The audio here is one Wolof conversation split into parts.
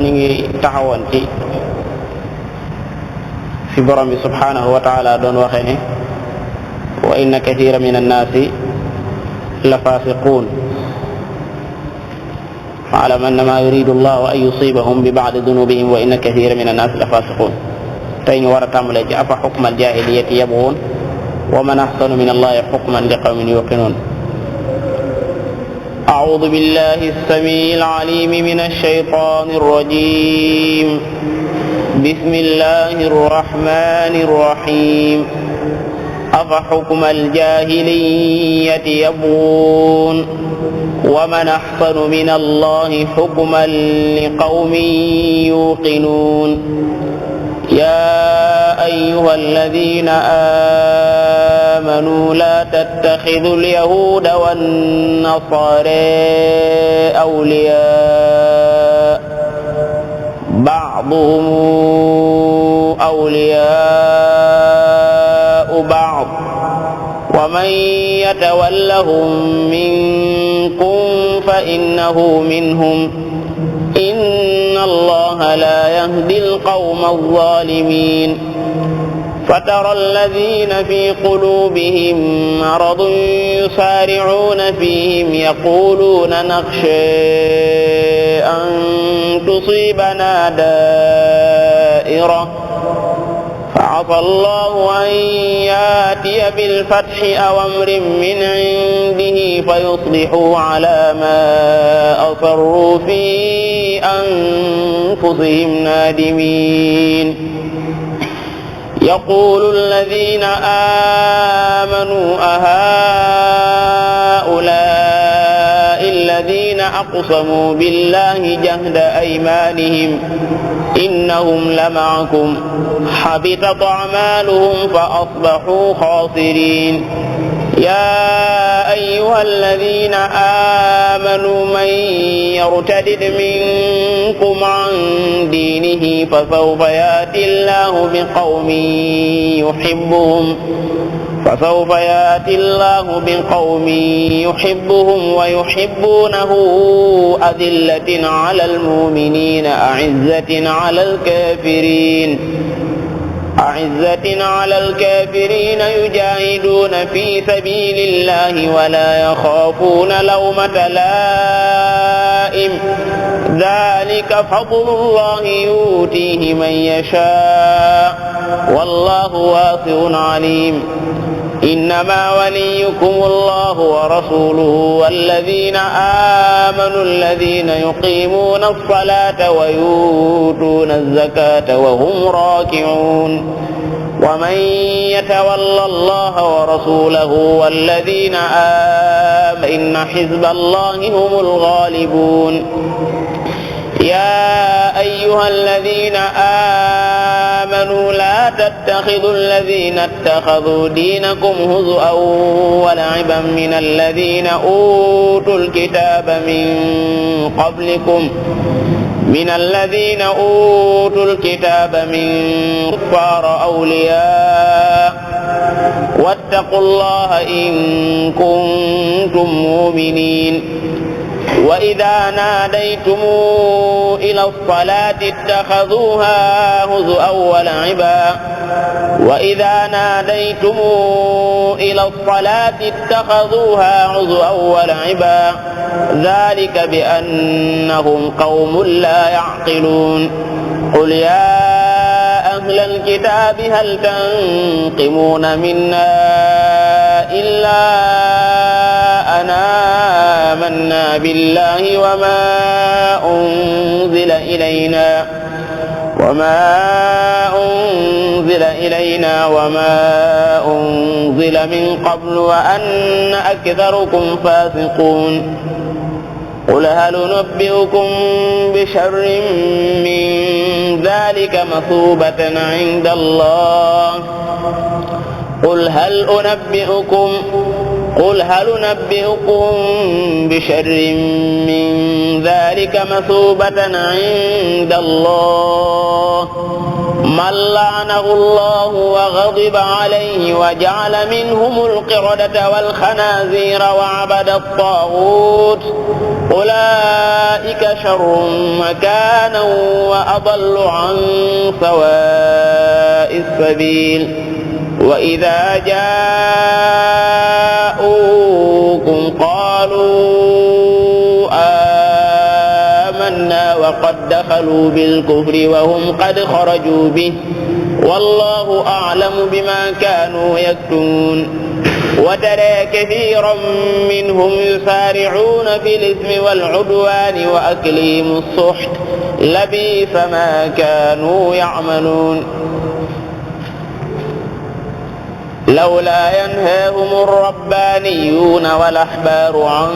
ñi ngi taxawoon ci fi borom bi subhanahu wa taala doon waxee ne wa inna kathira min annaasi la fasiqun fa'lam annama yuridu allahu an yusibahum bi ba'di dunubihim wa inna kathira min annaasi la fasiqun. tey ñu war a tàmbalee ci afa xukma aljaahiliyati yabghuun wa man ahsanu min allahi hukman li qawmin yuqinuun. أعوذ بالله السميع العليم من الشيطان الرجيم. بسم الله الرحمن الرحيم. أفحكم الجاهلية يبغون ومن أحسن من الله حكما لقوم يوقنون. يا أيها الذين آمنوا لا تتخذوا اليهود والنصارى أولياء بعضهم أولياء بعض ومن يتولهم منكم فإنه منهم إن الله لا يهدي القوم الظالمين. فترى الذين في قلوبهم مرض يسارعون فيهم يقولون نخشى أن تصيبنا دائرة فعسى الله أن يأتي بالفتح أو أمر من عنده فيصبحوا على ما أصروا في أنفسهم نادمين. يقول الذين آمنوا أهؤلاء الذين أقسموا بالله جهد أيمانهم إنهم لمعكم حبطت أعمالهم فأصبحوا خاسرين. يا أيها الذين آمنوا من يرتد منكم عن دينه فسوف يأتي الله بقوم يحبهم ويحبونه أذلة على المؤمنين أعزة على الكافرين يجاهدون في سبيل الله ولا يخافون لومة لائم. ذلك فضل الله يؤتيه من يشاء والله واسع عليم. إنما وليكم الله ورسوله والذين آمنوا الذين يقيمون الصلاة ويؤتون الزكاة وهم راكعون. ومن يتول الله ورسوله والذين آمنوا إن حزب الله هم الغالبون. يا أيها الذين آمنوا لا تتخذوا الذين اتخذوا دينكم هزؤا ولعبا من الذين أوتوا الكتاب من كفار أولياء واتقوا الله إن كنتم مؤمنين. وإذا ناديتم إلى الصلاة اتخذوها هزؤا ولعبا ذلك بأنهم قوم لا يعقلون. قل يا أهل الكتاب هل تنقمون منا إلا أنا آمنا بالله وما أنزل إلينا وما أنزل من قبل وأن أكثركم فاسقون. قل هل أنبئكم بشر من ذلك مثوبة عند الله قل هل أنبئكم بشر من ذلك مثوبة عند الله من لعنه الله وغضب عليه وجعل منهم القردة والخنازير وعبد الطاغوت أولئك شر مكانا وأضل عن سواء السبيل وإذا جاءوكم قالوا آمنا وقد دخلوا بالكفر وهم قد خرجوا به والله أعلم بما كانوا يكتمون وترى كثيرا منهم يسارعون في الإثم والعدوان وأكلهم السحت لبئس ما كانوا يعملون لولا ينهاهم الربانيون والأحبار عن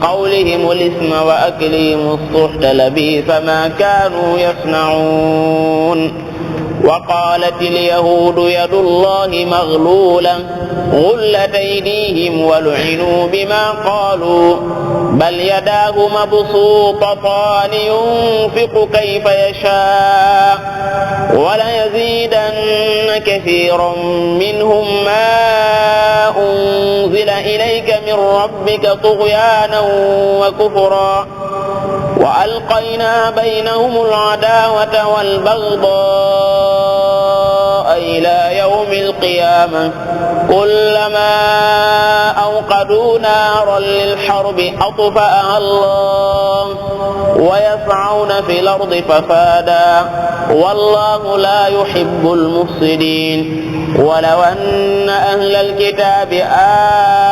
قولهم الإثم وأكلهم السحت لبئس ما كانوا يصنعون وقالت اليهود يد الله مغلولة غلت أيديهم ولعنوا بما قالوا بل يداه مبسوطتان ينفق كيف يشاء وليزيدن كثيرا منهم ما أنزل إليك من ربك طغيانا وكفرا وألقينا بينهم العداوة والبغضاء إلى يوم القيامة كلما أوقدوا نارا للحرب أطفأها الله ويسعون في الأرض فسادا والله لا يحب المفسدين ولو أن أهل الكتاب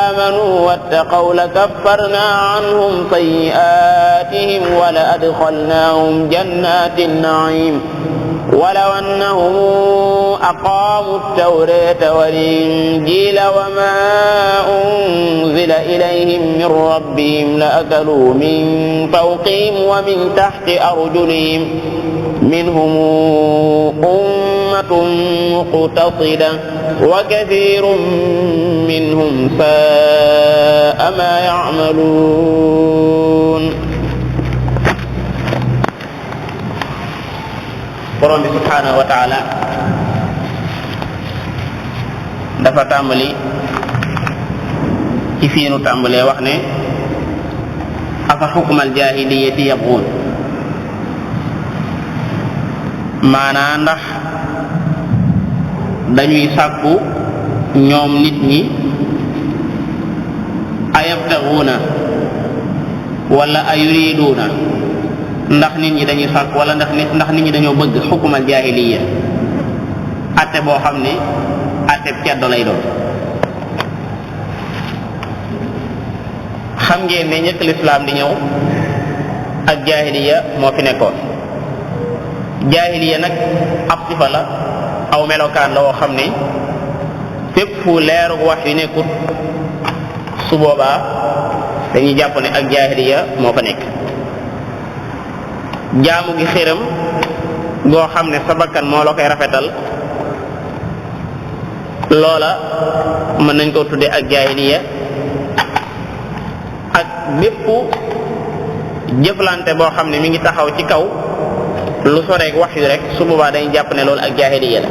آمنوا واتقوا لكفرنا عنهم سيئاتهم ولأدخلناهم جنات النعيم ولو أنهم أقاموا التوراة والإنجيل وما أنزل إليهم من ربهم لأكلوا من فوقهم ومن تحت أرجلهم منهم أمة مقتصدة وكثير منهم ساء ما يعملون. borom bi subhanahu wa taala dafa tàmbali ci fii nu tàmbalee wax ne afa xukmal jaahiliyati yabghuun maanaa ndax dañuy sàkku ñoom nit ñi ayabtaguuna wala ayuriduuna ndax nit ñi dañuy sàkk wala ndax nit ñi dañoo bëgg xukumal jaahiliya atte boo xam ne atteb ceddo lay doon. xam ngeen ne njëkk lislaam di ñëw ak jaahiliya moo fi nekkoon. jaahiliya nag ab sifa la aw melokaan la woo xam ne fépp fu leeru wax yu nekkut su boobaa dañuy jàpp ne ak jaahiliya moo fa nekk. jaamu gi xiram goo xam ne sa bakkan moo la koy rafetal loola mën nañ koo tuddee ak jaahiliya ak bépp jëflante boo xam ne mi ngi taxaw ci kaw lu soreek wax yu rek su boobaa dañuy jàpp ne loolu ak jaahiliya la.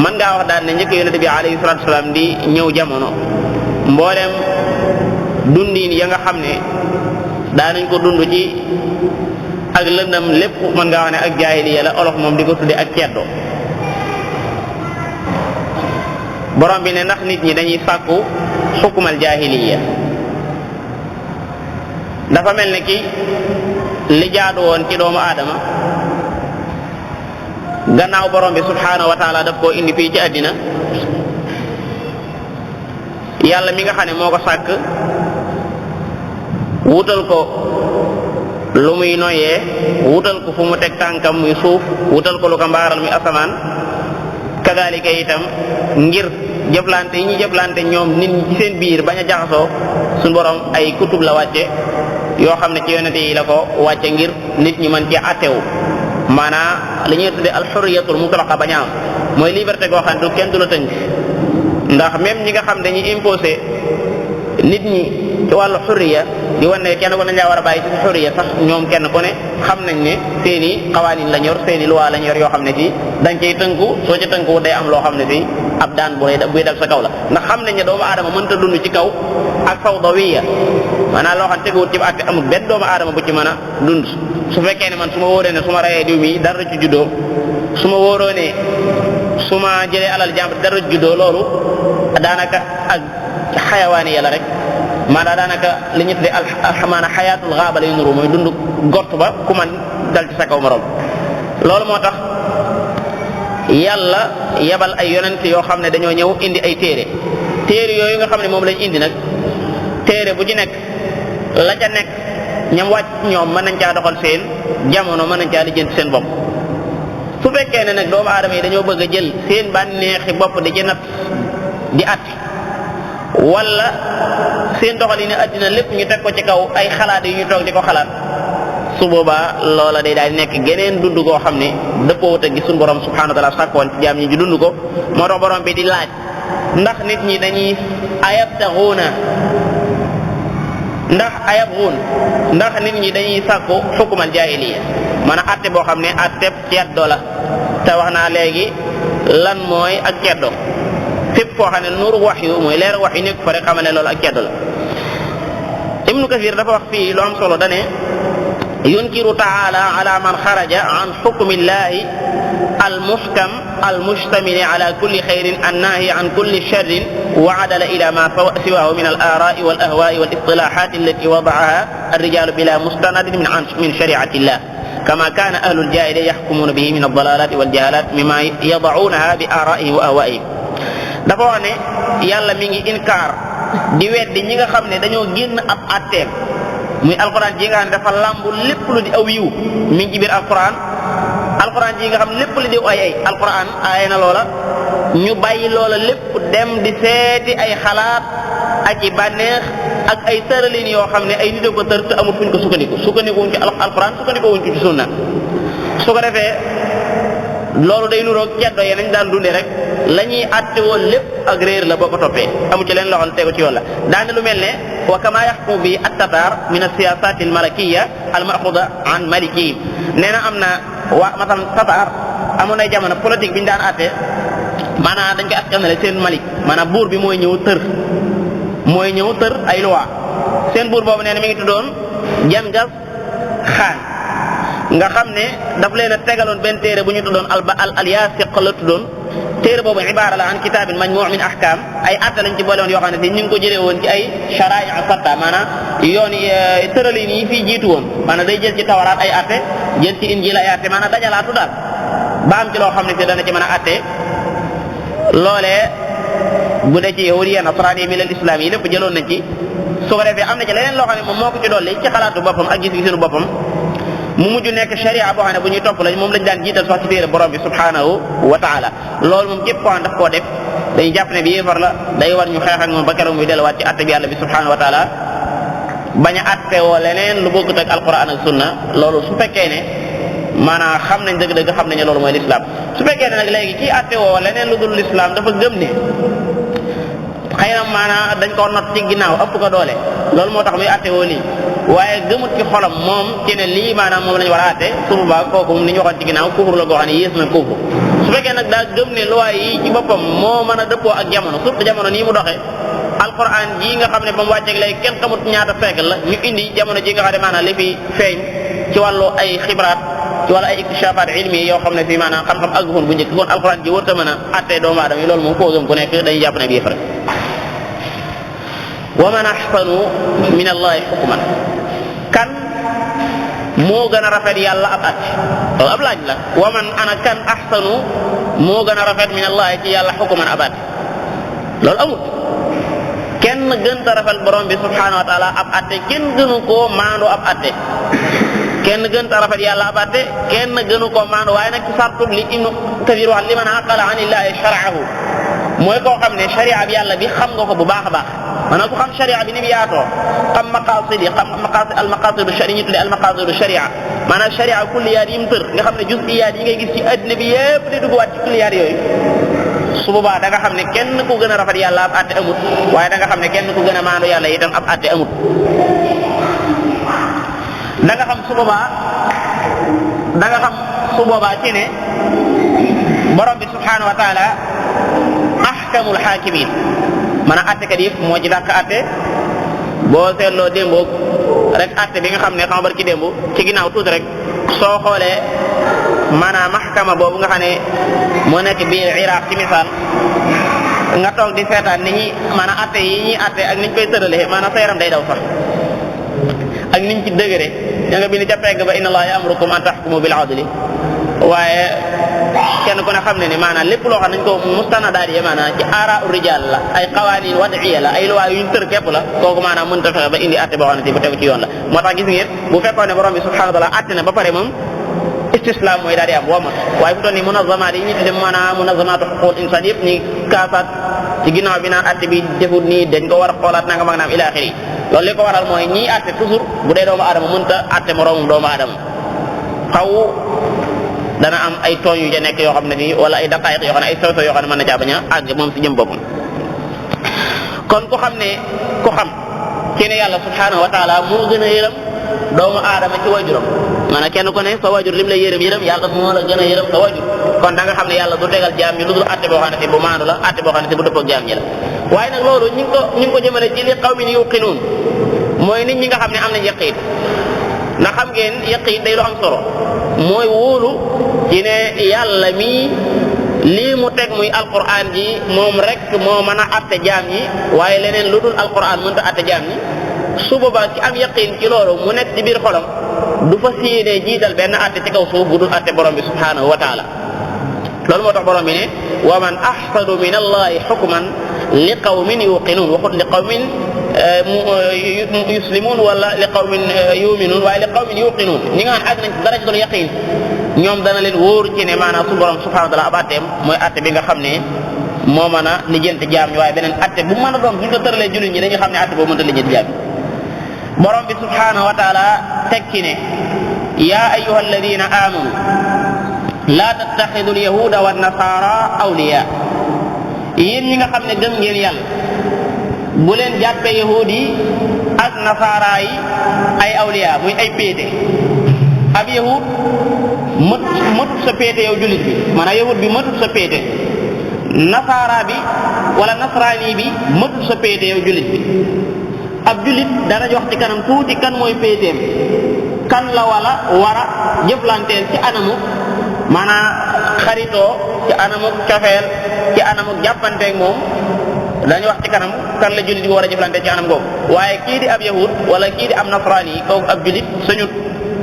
mën ngaa wax daal ne njëkk yonent bi alayhi salaatu wasalaam di ñëw jamono mboolem dundiin ya nga xam ne daanañ ko dund ci ak lëndam lépp mën ngaa wax ne ak jaahiliya la olof moom di ko tudde ak ceddo. borom bi ne ndax nit ñi dañuy sàkku xukumal jaahiliya dafa mel ne ki li jaadu woon ci doomu aadama gannaaw borom bi subhanahu wa taala daf koo indi fii ci àddina yàlla mi nga xam ne moo ko sàkk wutal ko lu muy noyee wutal ko fu mu teg tànkam muy suuf wutal ko lu ko mbaaral muy asamaan kadaalika itam ngir jëflante yi ñuy jëflante ñoom nit ñi ci seen biir bañ a jaxasoo suñu borom ay kutub la wàcce yoo xam ne ci yonente yi la ko wàcce ngir nit ñi mën ci attewu maanaam li ñuy tuddee alxurriyatul mutlaqa bañ a am mooy liberté goo xam ne kenn du la tënk ndax même ñi nga xam dañuy imposer nit ñi ci wàllu xurriya di wan ne kenn ku ne war a bàyyi ci xurriya sax ñoom kenn ku ne xam nañ ne seeni xawaanin la ñor seeni luwaa la ñor yoo xam ne fii dañ cay tënku soo ca tënku day am loo xam ne fii ab daan buy dal sa kaw la ndax xam nañ ne doomu aadama mënta dund ci kaw ak fawdawiya maanaam loo xam teguwut ci àtte amul benn doomu aadama bu ci mën a dund su fekkee ne man su ma wóoree ne su ma rayee diw mi dara ci juddoo su ma wóoroo ne su ma jëlee alal jàmbur dara ci juddoo loolu daanaka ak xayawaani yàlla rek maanaam daanaka li ñu tuddee maanaam xayaatul gaaba lay nuru mooy dund gott ba ku man dal ci sa kaw morom loolu moo tax yàlla yebal ay yonent yoo xam ne dañoo ñëw indi ay téere yooyu nga xam ne moom lañ indi nag téere bu ci nekk la ca nekk ñam wàcc ñoom mën nañ caa doxal seen jamono mën nañ caa lijjanti seen bopp su fekkee ne nag doomu aadama yi dañoo bëgg a jël seen bànneexi bopp di ci natt di atti wala seen doxal yi ne àddina lépp ñu teg ko ci kaw ay xalaat yu ñu toog di ko xalaat su boobaa loola day daal di nekk geneen dund koo xam ne dëppoowut ak gi suñu borom subhanahu wa taala sàkkoon ci jaam ñi di dund ko moo tax borom bi di laaj ndax nit ñi dañuy ndax nit ñi dañuy sàkku xukumal jaahiliya maanaam atte boo xam ne atteb ceddo la te wax naa léegi lan mooy ak ceddo fépp foo xam ne nuuru wax yu mooy leer wax yu nekk fa rek xamal ne loolu ak ceddo la Ibnu Kathir dafa wax fii lu am solo dane yunkiru taala ala man xaraja an xukmi llahi almuhkam almustamili ala kulli xayrin annaahi an kulli sharrin wa adala ila ma siwahu min al arai wal ahwai wal istilahat allati wadaaha alrijalu bila mustanadin min shariati llah kama kana ahlu ljahiliya yaxkumuna bihi min aldalalat waljahalat mima yadaunaha bi araihim wa ahwaihim dafa wax ne yàlla mi ngi inkaar di weddi ñi nga xam ne dañoo génn ab atteem muy alquran ji nga xam ne dafa lambu lépp lu di aw yiw mi ngi ci biir alquran ji nga xam lépp lu di ay alquran aay na loola ñu bàyyi loola lépp dem di seeti ay xalaat ak i bànneex ak ay tëralin yoo xam ne ay nit a ko tër te amul fuñ ko sukkandiku wuñ ci alquran sukkandiku wuñ ci sunna su ko defee loolu day nuroog ceddo yi nañ daan dundee rek la ñuy àtte woon lépp ak réer la boo ko toppee amu ci leen loxol tegu ci yoon la daane lu mel ne wa kama yaxkumu bi at-tatar min as-siyasat al-malakiyya al-maxuda an malikihim nee na am na waa masalan tatar amoon ay jamono politique bi ñu daan àtte maanaam dañ koy askanale seen malik maanaam buur bi mooy ñëw tër ay loi seen buur boobu nee na mi ngi tuddoon Jangaz Khan nga xam ne daf leen a tegaloon benn téere bu ñu tuddoon al yaasiq la tuddoon téere boobu ibaara la an kitaabin majmuu min ahkam ay atte lañ ci boole woon yoo xam ne si ñu ngi ko jëlee woon ci ay shara'i fatta maanaam yoon tëralin yi fii jiitu woon maanaam day jël ci tawaraat ay atte jël ci injil ay atte maanaam dajalaatu daal ba am ci loo xam ne si dana ci mën a atte loolee bu dee ci yahudiya nasraani milal islam yi lépp jëloon nañ ci su ko defee am na ci leneen loo xam ne moom moo ko ci dolli ci xalaatu boppam ak gis-gisinu boppam mu mujj nekk sharia boo xam ne bu ñuy topp lañ moom lañ daan jiital sax ci téere borom bi subhanahu wa taala loolu moom képp koo xam daf koo def dañuy jàpp ne bi yéefar la day war ñu xeex ak moom ba keroog muy delluwaat ci atte bi yàlla bi subhanahu wa taala bañ a atte woo leneen lu bokkut ak alquran ak sunna loolu su fekkee ne maanaam xam nañ dëgg-dëgg xam nañ ne loolu mooy l'islam su fekkee ne nag léegi kii atte woo leneen lu dul l'islam dafa gëm ne xëy na maanaam dañ koo not ci ginnaaw ëpp ko doole loolu moo tax muy atte woo lii waaye gëmut ci xolam moom ci ne lii maanaam moom la ñu war a atte su boobaa kooku ni ñu waxoon ci ginnaaw kufur la goo xam ne yées na kufur su fekkee nag daa gëm ne loi yi ci boppam moo mën a dëppoo ak jamono surtout jamono nii mu doxee alquran ji nga xam ne ba mu wàcceeg léegi kenn xamut ñaata siècle la ñu indi jamono ji nga xam ne maanaam li fi feeñ ci wàllu ay xibraat ci wàllu ay iktishafaat ilmi yoo xam ne fii maanaam xam-xam àggufoon bu njëkk kon alquran ji warut a mën a attee doomu aadama yi loolu moom koo gëm ku nekk dañuy jàpp ne bii fa wa man ahsanu min allahi hukman kan moo gën a rafet yàlla ab at loolu ab laaj la wa man ana kan ahsanu moo gën a rafet min allahi ci yàlla hukman ab at loolu amul kenn gënta rafet borom bi subhanahu wa taala ab atte kenn gënu koo maandu ab atte kenn gënta rafet yàlla ab atte kenn gënu koo maandu waaye nag ci sartub li Ibnu Kathir wax li man aqala an illahi shar'ahu mooy koo xam ne sharia bi yàlla bi xam nga ko bu baax a baax maanaam ku xam sharia bi ni mu yaatoo xam maqasid yi xam al maqasidu sharia ñu tuddee al maqasidu sharia maanaam sharia kulliyaat yi mu tër nga xam ne juziyaat yi ngay gis ci addina bi yépp di duggaat ci kulliyaat yooyu su boobaa da nga xam ne kenn ku gën a rafet yàlla ab atte amut waaye da nga xam ne kenn ku gën a maandu yàlla itam ab atte amut da nga xam su boobaa ci ne borom bi subhanahu wa taala ahkamul hakimin maanaam attekat yëpp moo ci dàq atte boo seetloo démboo rek atte bi nga xam ne xam barki démb ci ginnaaw tuuti rek soo xoolee maanaam mahkama boobu nga xam ne moo nekk biir Iraq ci misaal nga toog di seetaan ni ñi maanaam atte yi ñuy atte ak niñ koy tëralee maanaam sa yaram day daw sax ak niñ ci dëgëre ya nga bind ca pegg ba inna allaha ya'murukum an tahkumu bil adli waaye kenn ku ne xam ne ni maanaam lépp loo xam nañ ko mustanadaat yi maanaam ci aara rijal la ay qawanin wad'iya la ay loi yuñ tër képp la kooku maanaam mënta fexe ba indi atte boo xam ne bu tegu ci yoon la moo tax gis ngeen bu fekkoon ne borom bi subhanahu wa ta'ala atte na ba pare moom istislam mooy daal di am womat waaye fu toll nii munazamaat yi ñu tudde maanaam munazamaatu xuquuqul insaan yëpp ñi kaasaat ci ginnaaw bi naan atte bi defut nii dañ ko war a xoolaat nanga mag naam ila axiri loolu li ko waral mooy ñii atte toujours bu dee doomu aadama mënta atte moroomum doomu aadama xaw dana am ay tooñ yu ja nekk yoo xam ne nii wala ay daqaayiq yoo xam ne ay sow yoo xam ne mën na caa bañ a àgg moom si jëm boppam kon ku xam ci ne yàlla subhanahu wa taala moo gën a yërëm doomu aadama ci wajuram maanaam kenn ku ne sa wajur lim lay yërëm yàlla moo la gën a yërëm sa wajur kon da nga xam ne yàlla du tegal jaam ñi lu dul atte boo xam ne si bu maandu la atte boo xam ne si bu dëppoog jaam ñi la waaye nag loolu ñu ngi ko jëmale ci li qawmin yuqinuun mooy nit ñi nga xam ne am nañ yaqiin ndax xam ngeen yaqiin day lu am solo mooy wóolu ci ne yàlla mii lii mu teg muy alquran ji moom rek moo mën a atte jaam ñi waaye leneen lu dul alquran mënta atte jaam ñi su boobaa ci am yaqiin ci loolu mu nekk ci biir xolam du fas yéenee jiital benn atte ci kaw suuf bu dul atte borom bi subhanahu wa taala loolu moo tax borom bi ne wa man ahsanu min allahi hukman li qawmin yuqinuun waxut li qawmin yuslimuun wala li qawmin yuminuun waaye li qawmin yuqinuun ñi nga xam ne àgg nañ ci darajatul yaqin ñoom dana leen wóor ci ne maanaam su borom subhanahu wa taala ab atteem mooy atte bi nga xam ne moo mën a lijjanti jaam ñi waaye beneen atte bu mën a doon buñ ko tëralee jullit ñi dañu xam ne atte boobu mënta lijjanti jaam ñi borom bi subhanahu wa taala teg ci ne yaa ayyuha alladina amanu laa tattaxidu alyahuda wa nasara awliya yéen ñi nga xam ne gëm ngeen yàlla bu leen jàppee yahud yi ak nasaara yi ay awliya muy ay péete ab yahud mëtut sa péete yow jullit bi maanaam yahud bi mëtut sa péete nasaara bi wala nasraani bi mëtut sa péete yow jullit bi ab jullit dana jox ci kanam tuuti kan mooy péeteem kan la wala war a jëflanteel ci anamu maanaam xaritoo ci anamu cofeel ci anamu jàppanteeg moom dañu wax ci kanam kan la jullit bi war a jëflante ci anam googu waaye kii di ab yahud wala kii di ab nasrani yi kooku ab jullit suñu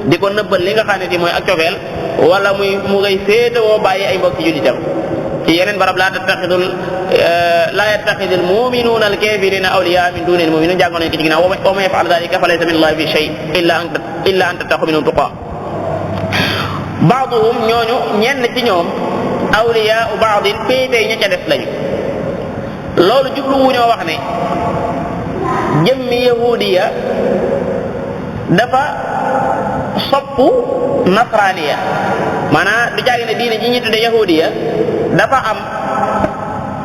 di ko nëbbal li nga xam ne di mooy ak cofeel wala mu ngay féetewoo bàyyi ay mbokki jullitam ci yeneen barab laa yattaxidul muminuuna al kafirina awliya min dunil muminin jàngoon nañ ko ci ginnaaw wa man yafal dalika fa laysa min allahi fi shay illa an tattaqu minhum tuqa baaduhum ñooñu ñenn ci ñoom awliya baadin péetey ña ca def lañu loolu jublu wu ñoo wax ne jëmmi yahudiya dafa soppu nasraniya maanaam du jaagi ne diine ji ñuy tudde yahudiya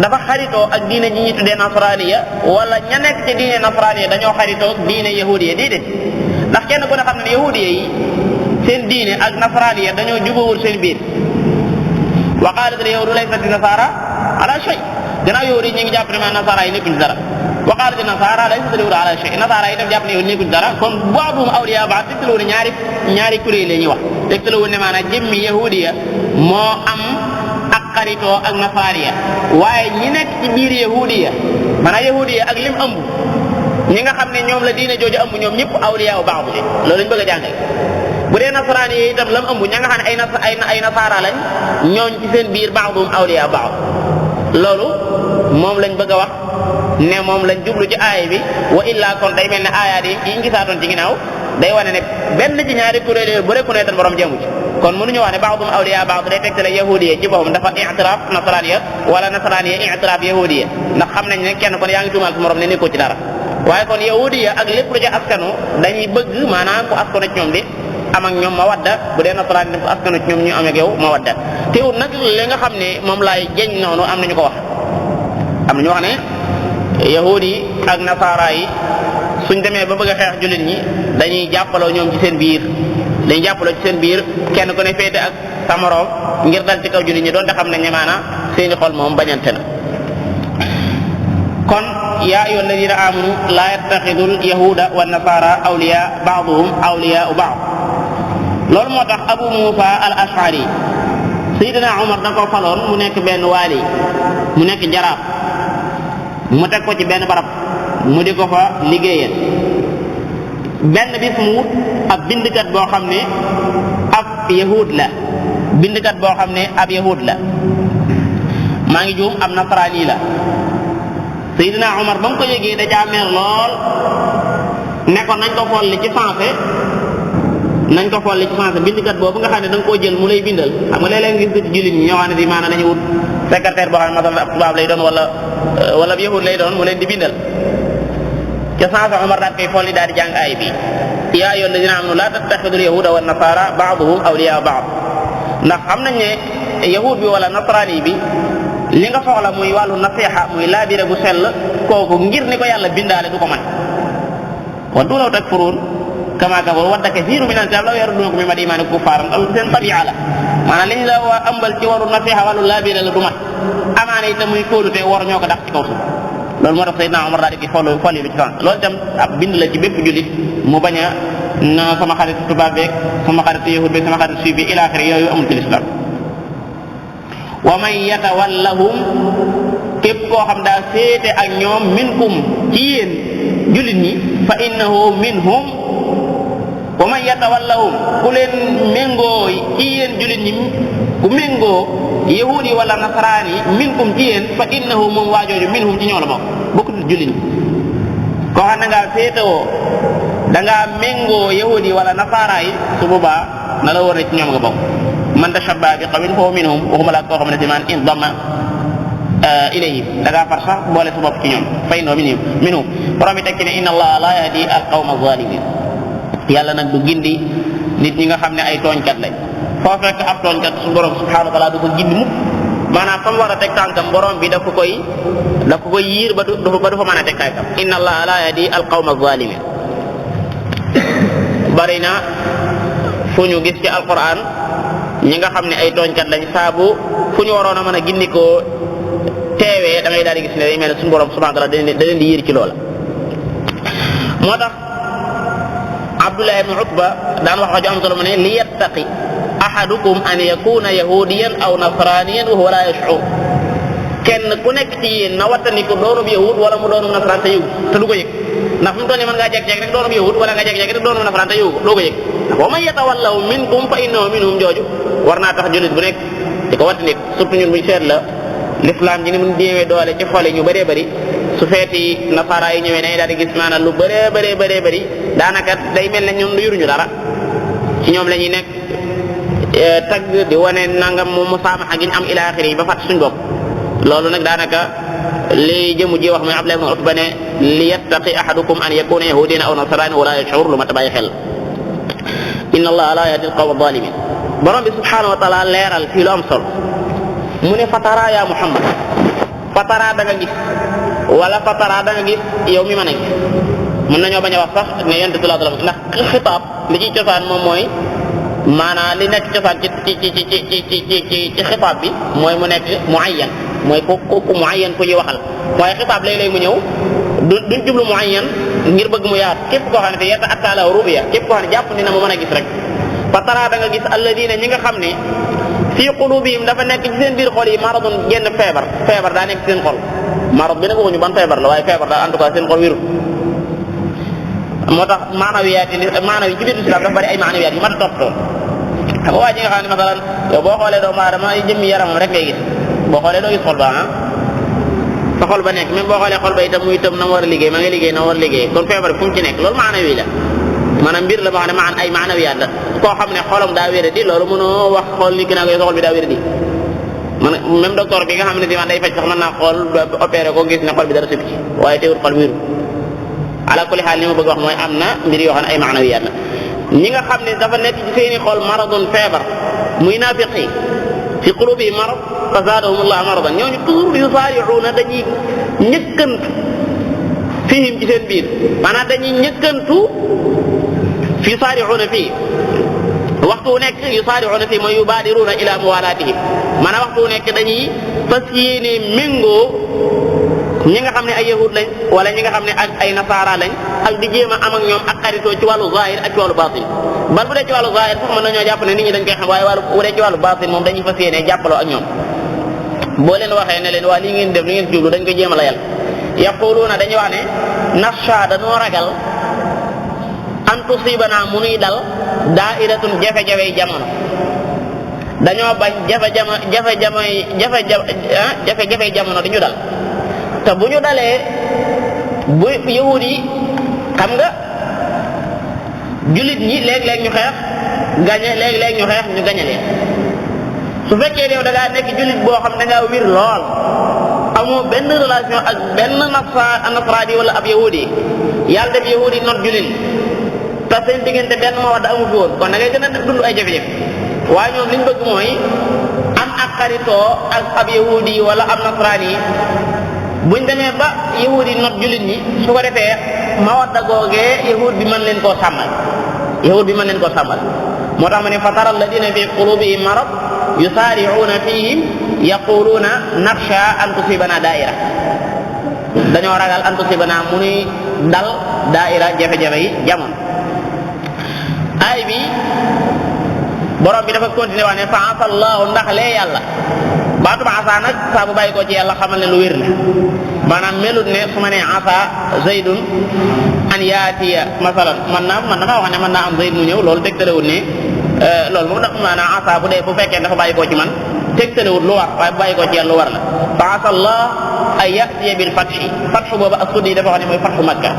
dafa xaritoo ak diine ji ñuy tudde nasraniya wala ña nekk ci diine nasraniya dañoo xaritoo diine yahudiya déedéet ndax kenn ku ne xam ne yahudiya yi seen diine ak nasraniya dañoo jubawul seen biir wa qalat al yahudu laysat nasara ala shay gannaaw yahudi yi ñu ngi jàpp ne maanaam nasara yi nekkuñ dara wa qalat nasara laysat al yahudu ala shay nasara yi daf jàpp ne yow nekkuñ dara kon ba'duhum awliya ba'd tegtaloo ne ñaari kuréel la ñuy wax tegtaloo ne maanaam jëmmi yahudiya moo am ak xaritoo ak nasariya waaye ñi nekk ci biir yahudiya maanaam yahudiya ak lim ëmb ñi nga xam ne ñoom la diine jooju ëmb ñoom ñëpp awliya u ba'd loolu lañ bëgg a jàngale bu dee nasaraan yi itam lam ëmb ña nga xam ne ay nasaara lañ ñooñ ci seen biir ba'dhum awliya ba'd loolu moom lañ bëgg a wax ne moom lañ jublu ci aaya bi wa illaa kon day mel ne aayaat yi ñu gisaatoon ci ginnaaw day wane ne benn ci ñaari kuréel yooyu bu reconnaître borom jëmu ci kon mënuñu wax ne ba'dum awliya ba'd day tegtale yahudiyya ci boppam dafa i'tiraf nasraniyya wala nasraniyya i'tiraf yahudiyya ndax xam nañ ne kenn kon yaa ngi tuumaal sa morom ne nekkoo ci dara waaye kon yahudiyya ak lépp lu ci askanu dañuy bëgg maanaam ku askanu ci ñoom di am ak ñoom mawadda bu dee nasaraan yi ku askanu ci ñoom ñu am ak yow mawadda teewul nag li nga xam ne moom laay jeñ noonu am nañu ko wax am nañu wax ne yahudi yi ak nasaara yi suñ demee ba bëgg a xeex jullit ñi dañuy jàppaloo ñoom ci seen biir dañuy jàppaloo ci seen biir kenn ku ne féete ak sa moroom ngir dal ci kaw jullit ñi doonte xam nañ ne maanaam seeni xol moom bañante na kon yaa ayyuha alladina amanu la yattaxidul yahuda wa nasara awliya ba'duhum awliyau ba'd loolu moo tax Abu Musa al Ash'ari Seydina Omar da ko faloon mu nekk benn waali mu nekk jaraaf mu teg ko ci benn barab mu di ko fa liggéeyal benn bis mu wut ab bindkat boo xam ne ab yahud la bindkat boo xam ne ab yahud la maa ngi juum ab nasaraani la Seydina Omar ba mu ko yëgee da caa mer lool ne ko nañ ko folli ci français bindkat boobu nga xam ne da nga koo jël mu lay bindal xam nga léeg-léeg nga gis jullit ñi ñoo xam ne di maanaam nañu wut secrétaire boo xam ne masalan ab tubaab lay doon wala yahud lay doon mu leen di bindal ca sansa Omar daal koy folli daal di jàng aay bi yaa ayyuha alladina amanu la tattaxidul yahuda wa nasara ba'duhum awliya ba'd ndax xam nañ ne yahud bi wala nasrani bi li nga soxla muy wàllu nasiha muy laabire gu sell kooku ngir ni ko yàlla bindaale du ko man wa du law takfuruun kama kafaru wadda kasiirun minan naas law yarudduunakum min ba'di iimaanikum kuffaaran loolu seen tabi'a la maanaam liñ la waa ëmbal ci waru nasiha wàllu laabire la du mat amaana itam muy kóolute war ñoo ko dàq ci kaw suuf loolu moo tax Seydina Omar daal di folli lu ci sens loolu itam ab bind la ci bépp jullit mu bañ a na sama xarit tubaab beeg sama xarit yahud beeg sama xarit suif bi ila axiri yooyu amul ci lislaam wa man yatawallahum képp koo xam daa féete ak ñoom minkum ci yéen jullit ñi fa innahu minhum wa man yatawallahum ku leen méngoo ci yéen jullit ñi ku méngoo yahudi wala nasaraan yi minkum ci yéen fa innahu moom waajooju minhum ci ñoo la bokk bokkut jullit ñi koo xam ne ngaa féetewoo dangaa méngoo yahudi wala nasaara yi su boobaa na la war ne ci ñoom nga bokk man tashabbaha bi qawmin fa huwa minhum waxuma laa koo xam ne si man indamma ilayhim dangaa far sax boole sa bopp ci ñoom fa innahu minhum borom bi teg ci ne inna allaha la yahdi al qawma zalimin yàlla nag du gindi nit ñi nga xam ne ay tooñkat lañ foo fekk ab tooñkat su borom subhanahu wa taala du ko gindi mukk maanaam fa mu war a teg tànkam borom bi daf ko koy yiir ba du fa mën a teg tànkam inna allaha la yahdi al qawma zalimin bari na fu ñu gis ci alquran ñi nga xam ne ay tooñkat lañ saabu fu ñu waroon a mën a gindikoo teewee da ngay daal di gis ne day mel ne suñu borom subhanahu wa taala da leen di yiir ci loola moo tax Abdullah ibn Utba daan wax ju am solo mu ne li yattaqi ahadukum an yakuna yahudiyan aw nasraniyan wa huwa la yash'ur kenn ku nekk ci yéen na wattandiku doonub yahud wala mu doonub nasaraan te yëgu te du ko yëg ndax fi mu toll nii mën ngaa jeg-jeg rek doonub yahud wala nga jeg-jeg rek doonub nasaraan te yëgu doo ko yëg wa man yatawallahu minkum fa innahu minhum jooju war naa tax jullit bu nekk di ko wattandiku surtout ñun buñ seet la l'islam ji ni mu néewee doole ci xol yi ñu bëree bëri su feeti nasaara yi ñëwee dañuy daal di gis maanaam lu bëree bëri daanaka day mel ne ñoom lu yuruñu dara ci ñoom la ñuy nekk tagg di wane nangam mu musaamaxa gi ñu am ila axiri yi ba fàtt suñ bopp loolu nag daanaka li jëmu ji wax mooy Abdullah ibn Utba ne li yattaqi ahadukum an yakuna yahudiyan aw nasrani wala yash'ur lu ma ta bàyyi xel inna allaha la yahdi al-qawma adh-dhalimin borom bi subhanahu wa taala leeral fii lu am solo mu ne fatara ya Muhammad fatara da nga gis wala fatara da nga gis yow mi mën a gis mën nañoo bañ a wax sax ne yonent bi sallallahu alayhi wasallam ndax xitaab li ciy cosaan moom mooy maanaam li nekk cosaan ci xitaab bi mooy mu nekk muayyan mooy ku muayyan ku ñuy waxal waaye xitaab léeg-léeg mu ñëw duñ jublu muayyan ngir bëgg mu yaat képp koo xam ne te yeta attala rubiya képp koo xam ne jàpp ni na mu mën a gis rek fatara da nga gis alladina ñi nga xam ne fii qulubihim dafa nekk ci seen biir xol yi maradun genn feebar daa nekk ci seen xol marad bi nag waxuñu ban feebar la waaye feebar daal en tout cas seen xol wéru moo tax maanawiyaat yi ci biir islam dafa bari ay maanawiyaat yu mat a toppatoo xam nga waa ji nga xam ne masalan yow boo xoolee doomu aadama jëmmi yaramam rek ngay gis boo xoolee doo gis xol ba fa xol ba nekk même boo xoolee xol ba itam muy itam na mu war a liggéey ma nga liggéey na mu war a liggéey kon feebar bi fu mu ci nekk loolu maanawi la maanaam mbir la boo xam ne maan ay maanawiyaat la koo xam ne xolam daa wéradi loolu mënoo wax xool ni ki naa ko sa xol bi daa wéradi man même docteur bi nga xam ne si man day faj sax mën naa xool opéré ko gis ne xol bi dara sëb ci waaye teewul xol wéru ala kulli xaal li ma bëgg wax mooy am na mbir yoo xam ne ay maanawiyaat la ñi nga xam ne dafa nekk ci seeni xol maradun feebar muy naafiq yi fi qulubi marad fa zaadahumullah maradan ñooñu toujours yusaari'uuna dañuy ñëkkantu fihim ci seen biir maanaam dañuy ñëkkantu fi yusaari'uuna fii waxtu wu nekk yusaari'uuna fii mooy yubaadiruuna ila muwaalaatihim maanaam waxtu wu nekk dañuy fas yéene méngoo ñi nga xam ne ay yahud lañ wala ñi nga xam ne ak ay nasaara lañ ak di jéem a am ak ñoom ak xaritoo ci wàllu zahir ak ci wàllu baatin bal bu dee ci wàllu zahir sax mën nañoo jàpp ne nit ñi dañ koy xam waaye wàllu bu dee ci wàllu baatin moom dañuy fas yéene jàppaloo ak ñoom boo leen waxee ne leen waa lii ngeen def li ngeen jublu dañ koy jéem a layal yaquluuna dañuy wax ne naxsha dañoo ragal an tusibana mu nuy dal daa'iratun jafe-jafe jamono dañoo bañ jafe-jafe jamono di ñu dal te bu ñu dalee bu yahud yi xam nga jullit ñi léeg-léeg ñu xeex gañe léeg-léeg ñu xeex ñu gañe leen su fekkee yow da ngaa nekk jullit boo xam da ngaa wir lool amoo benn relation ak benn nasraani wala ab yahudi yàlla def yahudi not jullit te seen diggante benn mawadda amu fi woon kon da ngay gën a dund ay jafe-jafe waaye ñoom liñ bëgg mooy am ak xaritoo ak ab yahudi wala ab nasraani buñ demee ba yahud yi not jullit ñi su ko defee mawadda googee yahud bi mën leen koo sàmmal moo tax ma ne fa tara alladina fi qulubihim marad yusaari'uuna fihim yaquluuna naxsha an tusibana daaira dañoo ragal an tusibana mu nuy dal daaira jafe-jafe yi jamono ay bi borom bi dafa continuer wax ne fa asa allahu ndax lee yàlla baatu ba asa nag saa bu bàyyi ko ci yàlla xamal ne lu wér la maanaam melut ne su ma nee asa zaydun an yaatiya masalan man damaa wax ne mën naa am zayd mu ñëw loolu tegtalewut ne loolu moom ndax maanaam asa bu dee bu fekkee dafa bàyyi ko ci man tegtalewut lu war waaye bu bàyyi ko ci yàlla lu war la fa asa allah ay yatiya bil fathi fathu boobu ak suddi yi dafa wax ne mooy fathu makka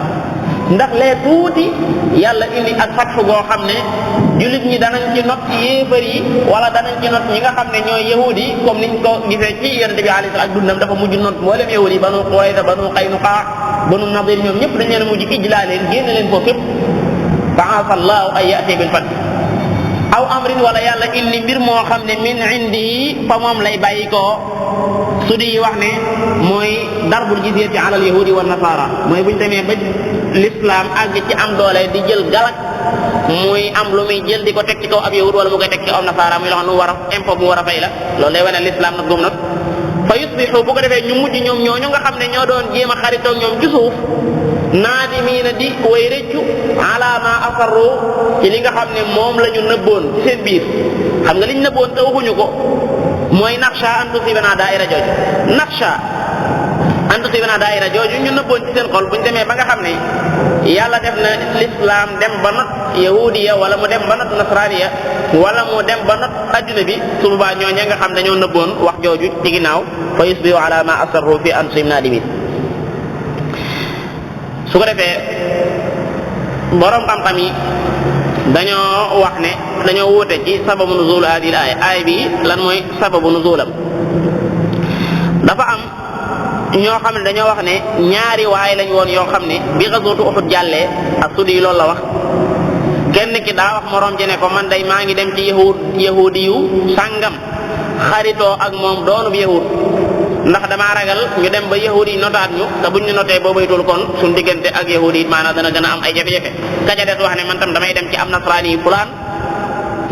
ndax lee tuuti yàlla indi ak fathu goo xam ne jullit ñi danañ ci not ci yéefar yi wala danañ ci not ñi nga xam ne ñooy yahud yi comme niñ ko gisee ci yonent bi alayhi salaam ak dundam dafa mujj not mboolem yahud yi banu Qurayza banu Qaynuqa banu Nadir ñoom ñëpp dañ leen mujj ijlaa leen génne leen foofu fépp fa asa allahu ay yati bil fath aw amrin wala yàlla indi mbir moo xam ne min indi fa moom lay bàyyi koo su di wax ne mooy darbul jizyati ala al yahudi wa nasara mooy buñ demee ba l'islam àgg ci am doole di jël galak muy am lu muy jël di ko teg ci kaw ab yahud wala mu koy teg ci kaw nasara muy loo xam ne mu war a impôt mu war a fay la loolu lay wane l'islam nag gëm nag fa yusbihu bu ko defee ñu mujj ñoom ñooñu nga xam ne ñoo doon jéem a xaritoog ñoom ci suuf naadimiina di way rëccu ala ma asarru ci li nga xam ne moom la ñu nëbboon ci seen biir xam nga liñ nëbboon te waxuñu ko mooy naxsha an tusibana daaira jooju naxsha an tusibana daaira jooju ñu nëbboon ci seen xol buñ demee ba nga xam ne yàlla def na l'islam dem ba not yahudiya wala mu dem ba not nasraniya wala mu dem ba not adduna bi su boobaa ñooñee nga xam dañoo nëbboon wax jooju ci ginnaaw fa yusbihu ala ma asarru fi anfusihim naadimin su ko defee borom xam-xam yi dañoo wax ne dañoo wuute ci sababu nuzul hadil aaya bi lan mooy sababu nuzulam dafa am ñoo xam ne dañoo wax ne ñaari waay lañ woon yoo xam ne bi ghazwatu Uhud jàllee ak sudi loolu la wax kenn ki daa wax morom ji ne ko man day maa ngi dem ci yahudi yu sàngam xaritoo ak moom doonub yahud ndax damaa ragal ñu dem ba yahudi yi notaat ñu te buñ ñu notee boo baytul kon suñ diggante ak yahudi yi maanaam dana gën a am ay jafe-jafe kaja des wax ne man tam damay dem ci am nasraani yi fulaan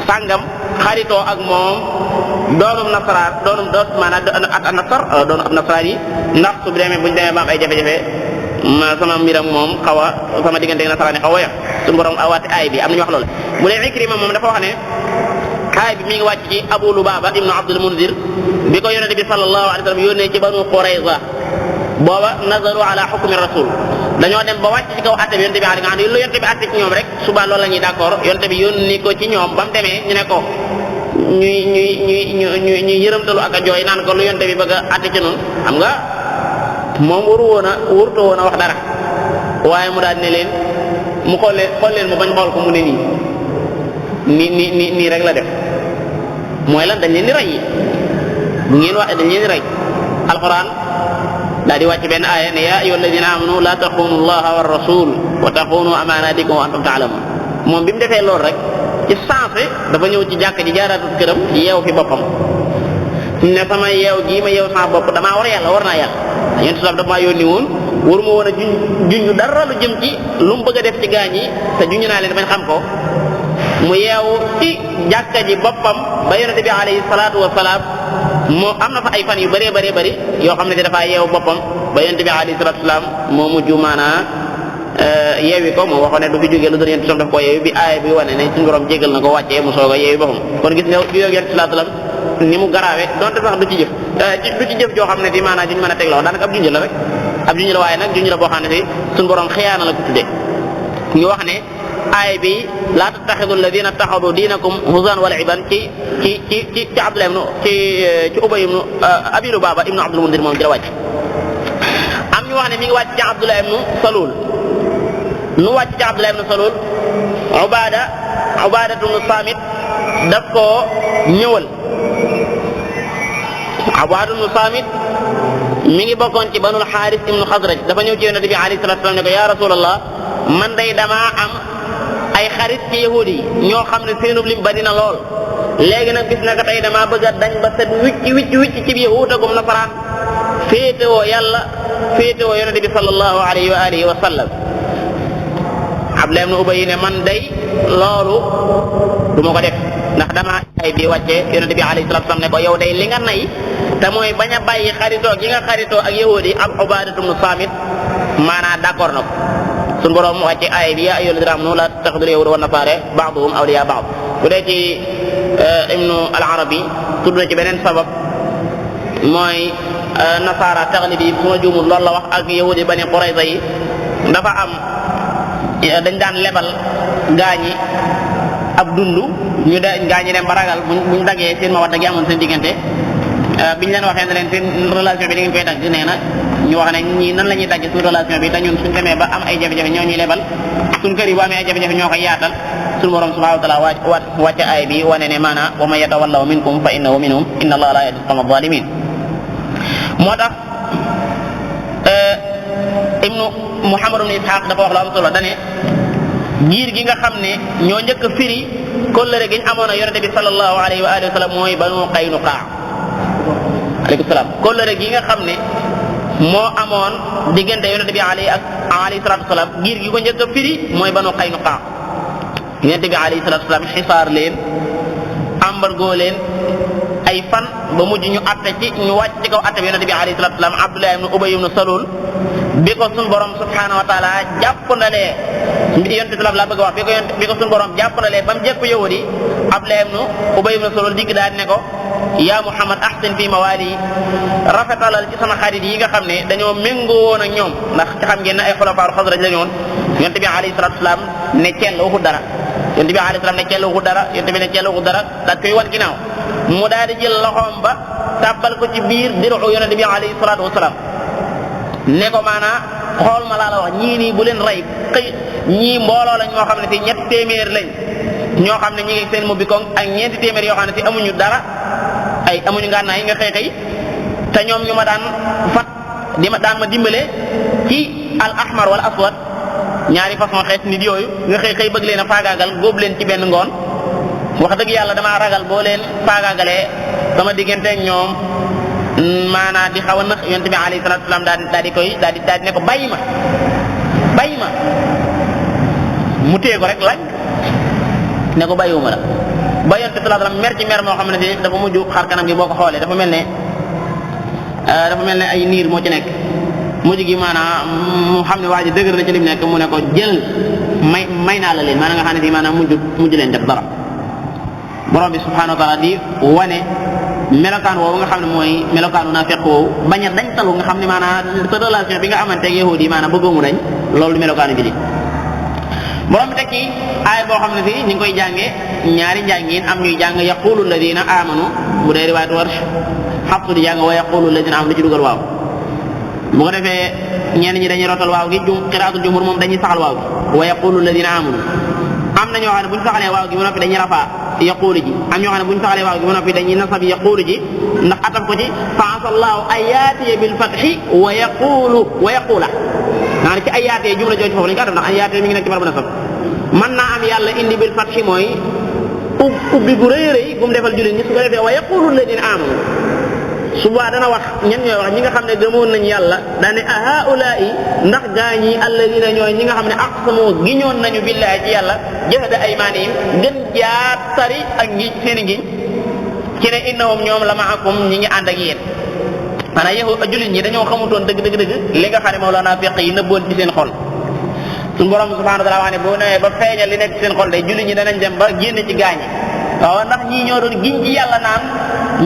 sàngam xaritoo ak moom doonum nasaraan doonum ab nasraani ndax su demee buñ demee ba am ay jafe-jafe sama mbiram moom xaw a sama diggante ak nasaraani xaw a yam suñu borom awaati aay bi am nañu wax loolu bu dee Ikrima moom dafa wax ne aay bi mi ngi wàcc ci Abu Lubaba ibnu Abdul Munzir bi ko yonente bi sallallahu alayhi wa sallam yónnee ci Banu Qurayza booba nazaru ala hukmi rasul dañoo dem ba wàcc ci kaw atte bi yonente bi nga xam ne lu yonente bi atte ci ñoom rek suba loolu la ñuy d'accord yonente bi yónni ko ci ñoom ba mu demee ñu ne ko ñuy yërëmtalu ak a jooy naan ko lu yonente bi bëgg a atte ci noonu xam nga moom wurtoo woon a wax dara waaye mu daal ne leen mu xool leen ma bañ xool ko mu ne nii rek la def mooy lan dañ leen di rey bu ngeen waxee dañ leen di rey. alquran daal di wàcc benn aaya ne yaa ayyuhal ladina amanu la taxunu allaha wa rasul wa taxunu amanatikum wa antum taalamun moom bi mu defee loolu rek ci sensé dafa ñëw ci jàkk ji jaaraatul këram yeew fi boppam ne sama yeew gii ma yeew sama bopp damaa war yàlla war naa yàlla yéen tubaab dafa maa yónni woon waruma woon a junj dara lu jëm ci lu mu bëgg a def ci gaañ yi te junj naa leen bañ xam ko mu yeewu ci jàkka ji boppam ba yonente bi alayhi salaatu wasalaam moo am na fa ay fan yu bëree bëri yoo xam ne te dafaa yeewu boppam ba yonente bi alayhi salaatu wasalaam moo mujj maanaa yeewi ko moo waxoon ne du fi jógee lu dul yonente daf koo yeewi bi aaya bi wane ne suñu borom jégal na ko wàccee mu soog a yeewi boppam kon gis nga bi yonente salaatu wasalaam ni mu garaawee donte sax du ci jëf joo xam ne di maanaa juñ mën a teg loxo daanaka ab junj la rek ab junj la waaye nag junj la boo xam ne si suñu borom xiyaana la ko tuddee ñu wax ne aaya bi laa tattaxidu alladina taxadu diinakum huzan wal iban ci Abdullah ibnu ci Ubay ibnu Abi Lubaba ibnu Abdul Mundir moom ci la wàcc am ñu wax ne mi ngi wàcc ci Abdullah ibnu Salul nu wàcc ci Abdullah ibnu Salul Ubadatu ibnu Samit daf koo ñëwal Ubadatu ibnu Samit mi ngi bokkoon ci banul Xaaris ibnu Xasraj dafa ñëw ci yonente bi alayhi salatu wasalam ne ko ya rasulallah man day damaa am ay xarit ci yahudi yi ñoo xam ne seenub lim bari na lool léegi nag gis na ko tey damaa bëgg a dañ ba set wicc ci yahuutagum nasaraan féetewoo yàlla féetewoo yonente bi sallallahu alayhi wa alihi wa sallam Abdullah ibn Ubay ne man day loolu du ma ko def ndax damaa ay bi wàcce yonente bi alayhi salatu wasallam ne ko yow day li nga nay te mooy bañ a bàyyi xaritoo gi nga xaritoo ak yahudi yi ak Ubaadatu ibn Saamit maanaa d'accord na ko suñu borom wàcce aaya bi yaa ayyuhal ladina amanu laa tattaxidul yahuuda wan nasaara ba'duhum awliyaa ba'd bu dee ci ibnu al-Arabi tudd na ci beneen sabab mooy nasaara taxlib yi su ma juumul loolu la wax ak yahudi bani Qurayza yi dafa am dañ daan lebal gaañi ab dundu ñu gaañi dem ba ragal buñ daggee seen mawadda gi amoon seen diggante biñ leen waxee ne leen seen relation bi da ngeen koy dagg nee na ñu wax ne ñii nan la ñuy dagg suñu relation bi te ñun suñ demee ba am ay jafe-jafe ñoo ñuy lebal suñ kër yi bu amee ay jafe-jafe ñoo koy yaatal suñu borom subhanahu wa taala wàcce aay bi wane ne maanaam wa man yatawallaw minkum fa innahu minhum inna allaha la yahdi al-qawma adh-dhalimin moo tax ibnu Muhammad ibn Ishaq dafa wax lu am solo dane giir gi nga xam ne ñoo njëkk a firi kóllëre gi ñu amoon ak yonente bi sallallahu alayhi wa alihi wa sallam mooy Banu Qaynuqa aleykum salaam kóllëre gi nga xam ne moo amoon diggante yonente bi alayhi salatu wasalaam giir gi ko njëkk a firi mooy Banu Qaynuqa yonente bi alayhi salatu wasalaam xisaar leen embargo leen ay fan ba mujj ñu atte ci ñu wàcc ci kaw atte bi yonente bi alayhi salatu wasalaam Abdullah ibn Ubay ibn Salul bi ko sun borom subhanahu wa taala jàppandalee yonente bi la bëgg a wax bi ko sun borom jàppandalee ba mu jekku yahudi Abdullah ibn Ubay ibn Salul digg daal ne ko yaa Muhammad ahsin fi mawali rafetalal ci sama xarit yi nga xam ne dañoo méngoo woon ak ñoom ndax ci xam ngeen ne ay xulafaaru Xasraj la ñu woon yonente bi alayhi salatu wasalaam ne ceel waxul dara yonente bi alayhi salaam ne ceel waxul dara yonente bi ne ceel waxul dara daal koy wan ginnaaw mu daal di jël loxoom ba tàbbal ko ci biir diru yonente bi alayhi salatu wasalaam ne ko maanaa xool ma laa la wax ñii nii bu leen rey ñii mbooloo lañ moo xam ne si 300 lañ ñoo xam ne ñi ngi seen mubbi koŋ ak 400 yoo xam ne si amuñu dara amuñu ngànnaay yi nga xëy te ñoom ñu ma daan fat daan ma dimbale ci al ahmar wala aswad ñaari façon xeet nit yooyu nga xëy bëgg leen a faagaagal góob leen ci benn ngoon wax dëgg yàlla damaa ragal boo leen faagaagalee sama diggante ak ñoom maanaa di xaw a nëx yonent bi alayhi salatu wasalam daal di ne ko bàyyi ma mu téye ko rek laaj ne ko bàyyiwuma la ba yonent bi sallallahu alayhi wasallam mer ci mer moo xam ne si dafa mujj xar kanam gi boo ko xoolee dafa mel ne ay niir moo ci nekk mujj gi maanaam mu xam ne waa ji dëgër na ci lim nekk mu ne ko jël may naa la leen maanaam nga xam ne si maanaam mujj leen def dara borom bi subhanahu wa taala di wane melokaan woowu nga xam ne mooy melokaanu naafiq woowu bañ a dañ talu nga xam ne maanaam sa relation bi nga amante ak yahudi yi maanaam bëggoo mu dañ loolu melokaanu jullit borom bi tekki aaya boo xam ne fii ñu ngi koy jànge ñaari njàngin am ñuy jàng yaqulu alladina amanu bu dee riwaayatu Warsh Hafs di jàng wa yaqulu alladina amanu ci dugal waaw bu ko defee ñenn ñi dañuy rotal waaw gi qiraatul jumhur moom dañuy saxal waaw gi wa yaqulu alladina amanu am na ñoo xam ne bu ñu saxalee waaw gi ba noppi dañuy rafaa yaqulu ji am ñoo xam ne bu ñu saxalee waaw gi ba noppi dañuy nasab yaqulu ji ndax atam ko ci fa asallahu an yaatiya bil fathi wa yaqula naa ne ci ay yaatee jumla jooju foofu lañu ko atam ndax ay yaatee mi ngi nekk ci barabu nasab mën naa am yàlla indi bil fathi mooy ubbi gu rëy rëy bu mu defal jullit ñi su ko defee wa yaqulu alladina amanu suba dana wax ñan ñooy wax ñi nga xam ne gëmoon nañ yàlla daane a haulaai ndax gaa ñi alladina ñooy ñi nga xam ne aqsamu giñoon nañu billahi ci yàlla jahda aymanihim gën jaar tari ak ngi seeni ngiñ ci ne innahum ñoom la maakum ñi ngi ànd ak yéen maanaam yow jullit ñi dañoo xamutoon dëgg li nga xam ne moom la naafiq yi nëbboon ci seen xol suñu borom subhanahu wa ta'ala wax ne boo newee ba feeñal li nekk ci seen xol day jullit ñi danañ dem ba génn ci gaañi waaw ndax ñii ñoo doon giñ ci yàlla naan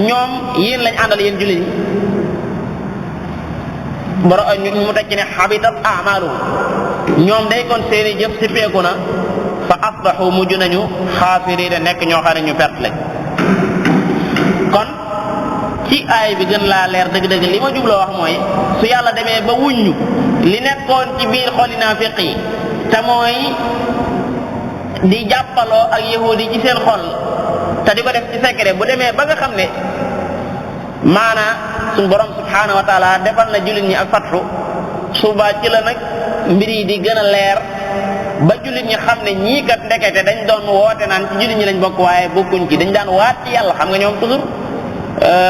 ñoom yéen lañ àndal yéen jullit ñi mu teg ci ne habitat a'maluhum ñoom day kon seeni jëf si peeku na fa asbahu mujj nañu xaasiriina nekk ñoo xam ne ñu perte lañ kon ci aay bi gën laa leer dëgg-dëgg li ma jubloo wax mooy su yàlla demee ba wuññu li nekkoon ci biir xoli naafiq yi te mooy di jàppaloo ak yahudi yi ci seen xol te di ko def ci secret bu demee ba nga xam ne maanaa suñu borom subhanahu wa taala defal na jullit ñi ak fatxu suba ci la nag mbir yi di gën a leer ba jullit ñi xam ne ñii kat ndekete dañ doon woote naan ci jullit ñi lañ bokk waaye bokkuñ ci dañ daan waat ci yàlla xam nga ñoom toujours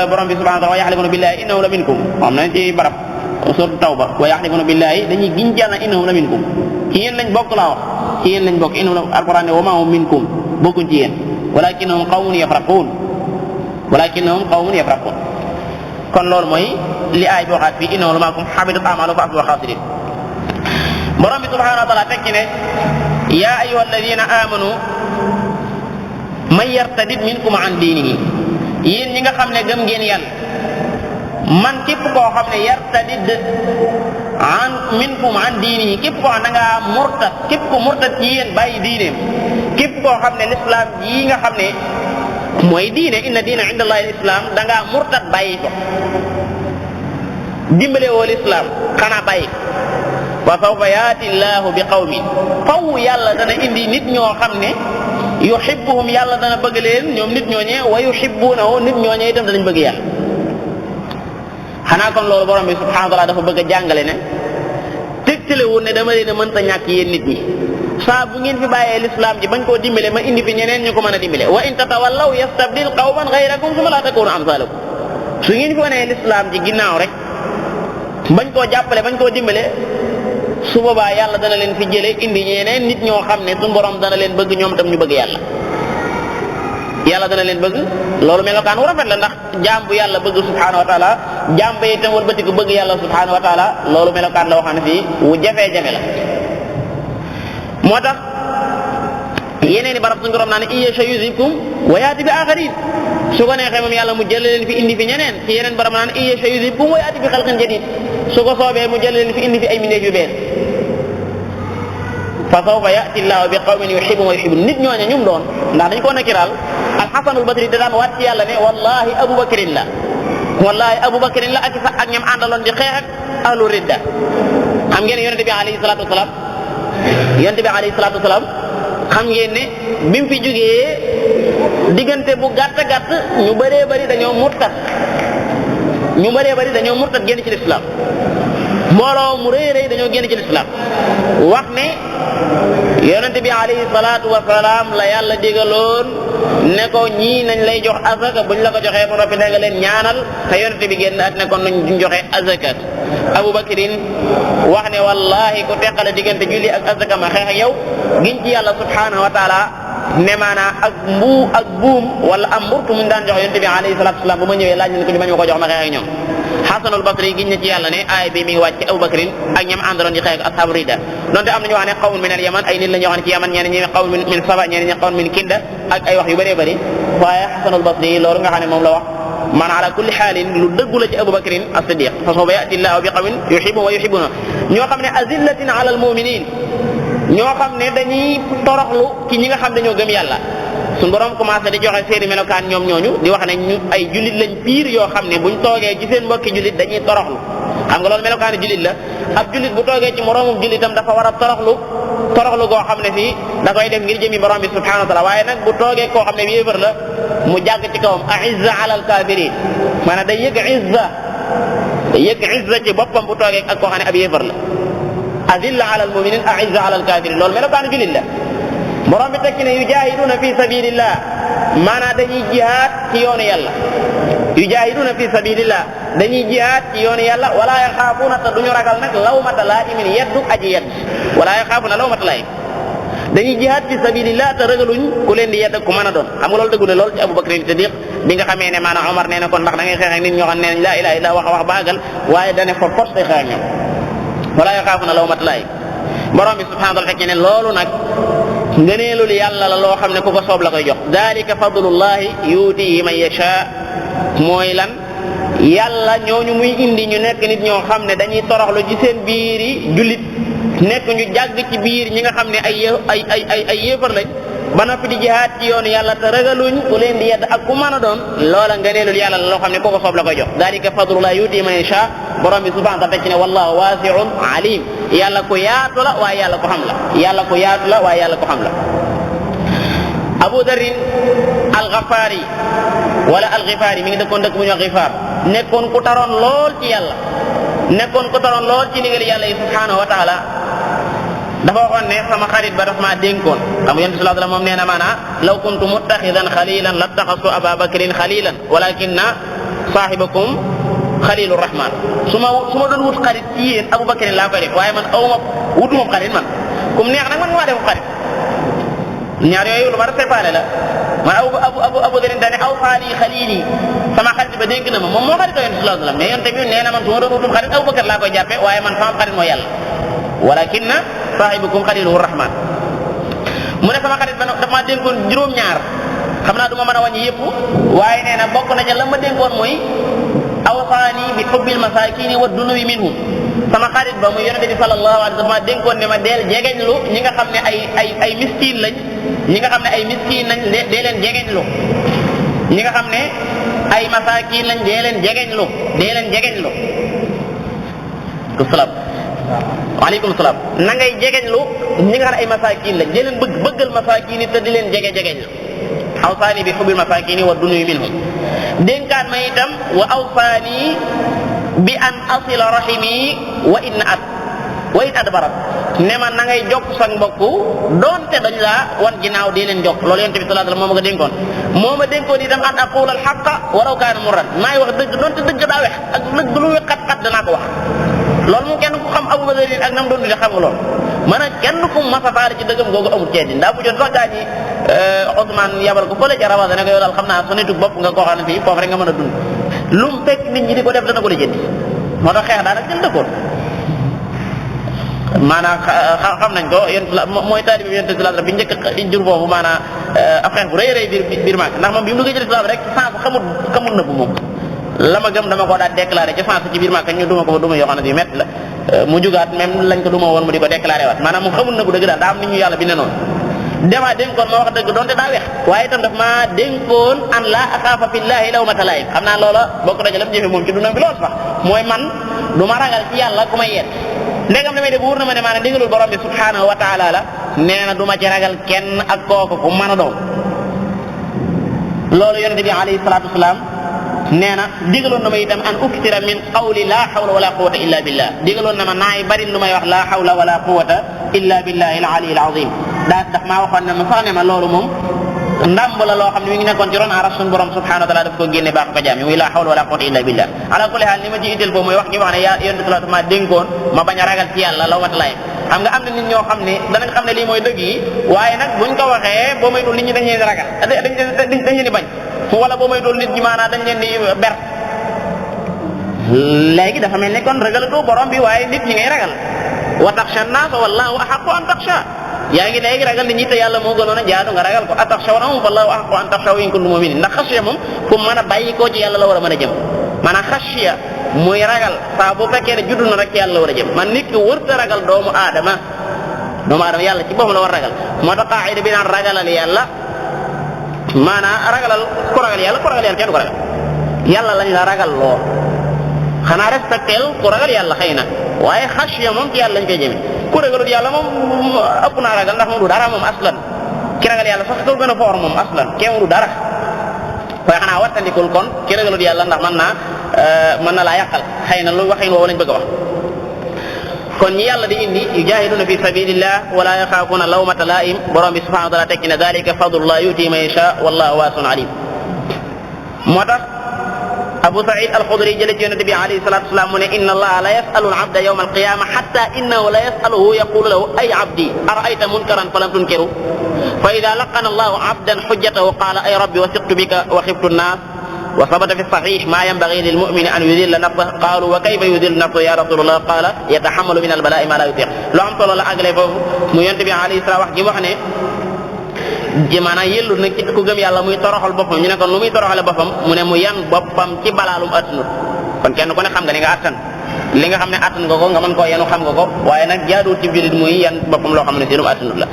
borom bi subhanahu wa taala wa yaxlifuna billahi innahu la minkum xam na ci barab suratu tawba wa yaxlifuna billahi dañuy giñ jàll innahu la minkum ci yéen lañ bokk laa wax ci yéen lañ bokk innahu la alquran ne wa ma hum minkum bokkuñ ci yéen walakinnahum qawmun yafraqun kon loolu mooy li aay bi waxaat fii innahu la maakum habitat a'malukum fa asbahu xaasirin borom bi subhanahu wa taala tekki ne yaa ayyuha alladina amanu man yartadid minkum an diinihi yéen ñi nga xam ne gëm ngeen yàlla man képp koo xam ne yartadid an minkum an diinihi képp koo xam ne da ngaa murtad képp ku murtad ci yéen bàyyi diineem képp koo xam ne l'islam yi nga xam ne mooy diine inna diina inda allahi l'islam da ngaa murtad bàyyi ko dimbale woo l'islam xanaa bàyyi wa sawfa yaati llahu bi qawmin faw yàlla dana indi nit ñoo xam ne yuhibbuhum yàlla dana bëgg leen ñoom nit ñooñee wa yuhibbunahu nit ñooñee itam danañ bëgg yàlla xanaa kon loolu borom bi subhanahu wa ta'ala dafa bëgg a jàngale ne tegtalewul ne dama leen a mënta ñàkk yéen nit ñi saa bu ngeen fi bàyyee l'islam ji bañ koo dimbale ma indi fi ñeneen ñu ko mën a dimbale wa in tatawallaw yastabdil qawman ghayrakum thumma la takunu amsalakum su ngeen fi wanee l'islam ji ginnaaw rek bañ koo jàppale bañ koo dimbale su boobaa yàlla dana leen fi jële indi ñeneen nit ñoo xam ne suñu borom dana leen bëgg ñoom tam ñu bëgg yàlla dana leen bëgg loolu melokaan wu rafet la ndax jaam bu yàlla bëgg subhanahu wa taala jaam ba itam wëlbatiku bëgg yàlla subhanahu wa taala loolu melokaan la waxaan fii wu jafe-jafe la moo tax yeneen i barab suñu borom naa ne in yasha yuzhibkum wa yaati bi akharin su ko neexee moom yàlla mu jële leen fi indi fi ñeneen ci yeneen barab naa ne in yasha yuzhibkum wa yaati bi khalqin jadid su ko soobee mu jële leen fi indi fi ay mindeef yu bees fa sawfa ya'ti llahu bi qawmin yuhibbuhum wa yuhibbun nit ñooña ñum doon ndax dañ koo nakiraal alxasanul basri da daan waat ci yàlla ne wallahi abubakrin la ak sax ak ñam àndaloon di xeex ak ahlu ridda xam ngeen yonente bi alayhi salatu wasalaam xam ngeen ne bi mu fi jógee diggante bu gàtt ñu bëree bëri dañoo murtat génn ci l'islam mbooloo mu rëy dañoo génn ci l'islam wax ne yonente bi alayhi salatu wasalaam la yàlla digaloon ne ko ñii nañ lay jox azaka buñ la ko joxee ba noppi ne nga leen ñaanal te yonente bi génn ak ne kon nañ duñ joxe azaka abubakrin wax ne wallahi ku teqale diggante julli ak azaka ma xeex ak yow giñ ci yàlla subhanahu wa taala ne maanaa ak buum wala am mburtu muñ daan jox yonente bi alayhi salatu wasalaam bu ma ñëwee laaj nañ ko ñu bañ ma ko jox ma xeex ak ñoom Hasanul Basri giñ na ci yàlla ne aay bi mi ngi wàcc ci Abubakrin ak ñam àndaloon di xeex ak ashabu rida donte am nañu wax ne qawmun min al yaman ay nit la ñu wax ne ci yaman ñeneen ñi qawmun min saba ñeneen ñi qawmun min kinda ak ay wax yu bëree bëri waaye Hasanul Basri loolu nga xam ne moom la wax man ala kulli xaalin lu dëggu la ci Abubakrin as-Siddiq fa sawfa ya'ti llahu bi qawmin yuhibbuhum wa yuhibbuna ñoo xam ne azillatin ala al mu'minin ñoo xam ne dañuy toroxlu ci ñi nga xam dañoo gëm yàlla suñu borom commencé di joxe seeni melokaan ñoom ñooñu di wax ne ñu ay jullit lañ piir yoo xam ne buñ toogee ci seen mbokki jullit dañuy toroxlu xam nga loolu melokaani jullit la ab jullit bu toogee ci moroomum jullitam dafa war a toroxlu goo xam ne fii da koy def ngir jëmi borom bi subhanahu wa taala waaye nag bu toogee koo xam ne yéefar la mu jàgg ci kawam a'izza ala al-kafirin maanaam day yëg izza ci boppam bu toogee ak koo xam ne ab yéefar la azilla ala al-mu'minin a'izza ala al-kafirin loolu melokaani jullit la borom bi tekki ne yujahiduna fi sabilillah maanaam dañuy jihaad ci yoonu yàlla yujahiduna fi sabilillah dañuy jihaad ci yoonu yàlla wala yaxaafuuna te duñu ragal nag lawmata laa'imin yeddu aji yedd wala yaxaafuuna lawmata laa'im dañuy jihaad fi sabilillah te ragaluñ ku leen di yedd ku mën a doon xam nga loolu dëggu ne lool ci Abu Bakr Siddiq bi nga xamee ne maanaam Omar nee na kon ndax da ngay xeex ak nit ñoo xam ne nañ laa ilaha illa wax baagal waaye dane for force day xeex ak ñoom wala yaxaafuuna lawmata laa'im borom bi subhanahu wa ta'ala fekk ne loolu nag ngëneelul yàlla la loo xam ne ku ko soob la koy jox dalika fadlullahi yuutihi man yasha mooy lan yàlla ñooñu muy indi ñu nekk nit ñoo xam ne dañuy toroxlu ci seen biiri jullit nekk ñu jàgg ci biir ñi nga xam ne ay yéefar lañ ba noppi di jihaad ci yoonu yàlla te ragaluñ ku leen di yedd ak ku mën a doon loola ngëneelul yàlla la loo xam ne ku ko soob la koy jox dalika fadlullahi yuutihi man yasha borom bi subhanahu wa ta'ala ci ne wallahu wasi'un alim yàlla ku yaatu la waaye yàlla ko xam la yàlla ku yaatu la waaye yàlla ko xam la Abu Darin al-Ghafari wala al-Ghifari mi ngi dëkkoon dëkk bu ñuy wax Ghifar nekkoon ku taroon lool ci yàlla nekkoon ku taroon lool ci ndigal yàlla yi subhanahu wa ta'ala dafa waxoon ne sama xarit ba daf maa dénkoon xam nga yonent sallallahu alayhi wasallam moom nee na maanaa law kuntu muttaxidan xalilan lattaxastu Aba Bakrin xalilan walakinna saahibakum xalilu rahman su ma doon wut xarit ci yéen Abu Bakr laa koy def waaye man wutuma xarit man kum neex nag man maa def xarit ñaar yooyu lu war a séparé la man Abu Darin dane aw faali xalili sama xarit ba dénk na ma moom moo xaritoo yonent sallallahu alayhi wasallam mais yonent bi nee na man su ma doon wutum xarit Abu Bakr laa koy jàppe waaye man sama xarit mooy yàlla walakinna saahibukum xaliluhu rahman mu ne sama xarit ba dafa maa dénkoon juróom-ñaar xam naa du ma mën a wàññi yëpp waaye nee na bokk na ca la ma dénkoon mooy awsaani bi hubbil masakini wa dunuwi minhum sama xarit ba muy yonente bi sallallahu alayhi wa sallam dénkoon ne ma deel jegeñlu ñi nga xam ne ay miskin lañ ñi nga xam ne ay miskin lañ dee leen jegeñlu ñi nga xam ne ay masakin lañ dee leen jegeñlu salaam waaleykum salaam na ngay jegeñlu ñi nga xam ne ay masakin lañ dee leen bëggal masakin yi te di leen jegeñlu awsaani bi hubbil masakini wa dunuwi minhum dénkaan ma itam wa awsaani bi an asila rahimi wa in adbarat ne ma na ngay jokk sa mbokk doonte dañ laa wan ginnaaw dee leen jokk loolu yonent bi sallallahu alayhi wasallam moo ma ko dénkoon moo ma dénkoon itam an aqula al haqqa walaw kaana murran maay wax dëgg doonte dëgg daa wex ak dëgg lu wex xat danaa ko wax loolu moom kenn ku xam Abu Bakr ak nam doon di xam nga loolu man a kenn ku masafaale ci dëggam googu amul ceedi ndaa bu jot sax gaa ñi Ousmane yabal ko fële ca Rabat ne ko yow daal xam naa su nitu bopp nga koo xam ne fii foofu rek nga mën a dund lu mu fekk nit ñi di ko def dana ko la jëndi moo tax xeex daanaka jël dëkkoon maanaam xam nañ ko yéen mooy taalibe bi yéen bi njëkk jur foofu maanaam ab xeex bu rëy rëy biir Màkka ndax moom bi mu duggee ci islam rek sans xamul nëbbu moom la ma gëm dama ko daal déclaré ci France ci biir Màkka ñu duma ko fa duma yoo xam ne yu métti la mu jugaat même lañ ko duma woon mu di ko déclaré waat maanaam moom xamul nëbbu dëgg daal daa am nit ñu yàlla bi ne noonu damaa dénkoon ma wax dëgg doonte daa weex waaye itam daf maa dénkoon an laa axaafa fillahi lawmata laa'im xam naa loola bokk na ci lam jëfe moom ci dundam bi lool sax mooy man du ma ragal ci yàlla ku may yedd ndegam damay def wóor na ma ne maanaam digalul borom bi subhanahu wa taala la nee na du ma ci ragal kenn ak kooku ku mën a doon loolu yonente bi alayhi salaatu wasalaam nee na digaloon na ma itam an uktira min qawli la hawla wala quwwata illa billah digaloon na ma naay bari lu may wax la hawla wala quwwata illa billahi al ali al azim daf maa waxoon ne ma sax ne ma loolu moom ndàmb la loo xam ne mi ngi nekkoon ci ron aras suñu borom subhanahu wa taala daf ko génne baax ko jaam yi muy la hawla wala quwwata illa billah ala kulli haal li ma ci itteel boobu mooy wax gi wax ne yaa yonent sallallahu ma dénkoon ma bañ a ragal ci yàlla law mat lay xam nga am na nit ñoo xam ne danañ xam ne lii mooy dëgg yi waaye nag buñ ko waxee boo may dul nit ñi dañ leen di ragal dañ leen di bañ wala boo may dul nit ñi maanaam dañ leen di ber léegi dafa mel ni kon ragalatu borom bi waaye nit ñi ngay ragal wa taxsha an-naasa wallahu ahaqqu an taxsha yaa ngi léegi ragal nit ñi te yàlla moo gënoon a jaadu nga ragal ko ataxshawnahum wallahu ahaqqu an taxshaw in kuntum mu'minin ndax xasiya moom fu mën a bàyyi koo ci yàlla la war a mën a jëm maanaam xasiya muy ragal saa bu fekkee ne juddu na rek ci yàlla la war a jëm man nit ki wërta ragal doomu aadama yàlla ci boppam la war a ragal moo tax qaa'ida bi naan ragalal yàlla maanaam ragalal ku ragal yàlla kenn du ko ragal yàlla lañ la ragal loo xanaa respectel ku ragal yàlla xëy na waaye xashiya moom ci yàlla lañ koy jëme ku ragalul yàlla moom ëpp naa ragal ndax moom du dara moom aslan ki ragal yàlla sax ko gën a foor moom aslan kenn du dara waaye xanaa wattandikul kon ki ragalul yàlla ndax mën na laa yàqal xëy na lu waxin woowu lañ bëgg a wax kon ñi yàlla di indi yujahiduna fi sabilillah wala yaxaafuna lawmata laa'im borom bi subhanahu wa taala tekki ne dalika fadlullah yuti man yasha wallahu waasi'un alim moo tax Abu Sa'id al-Khudri jële ci yonente bi alayhi salatu wasalam mu ne inna allaha la yasalu al-abda yawma al-qiyama hatta innahu la yasaluhu yaqulu lahu ay abdi ara'ayta munkaran falam tunkiru fa idha laqana allahu abdan hujjatahu qala ay rabbi wasiqtu bika wa khiftu an-nas وثبت في الصحيح ما ينبغي للمؤمن أن يذل نفسه قالوا وكيف يذل نفسه يا رسول الله قال يتحمل من البلاء ما لا يطيق لو am solo la àggale foofu mu yonent bi alayhi salaam wax gi wax ne maanaam yellu nag ci ku gëm yàlla muy toroxal boppam ñu ne kon lu muy toroxale boppam mu ne mu yan boppam ci balaalum attanut kon kenn ku ne xam nga ni nga attan li nga xam ne attan nga ko nga mën koo yenu xam nga ko waaye nag jaaduwul ci jullit muy yan boppam loo xam ne si lu mu attanut la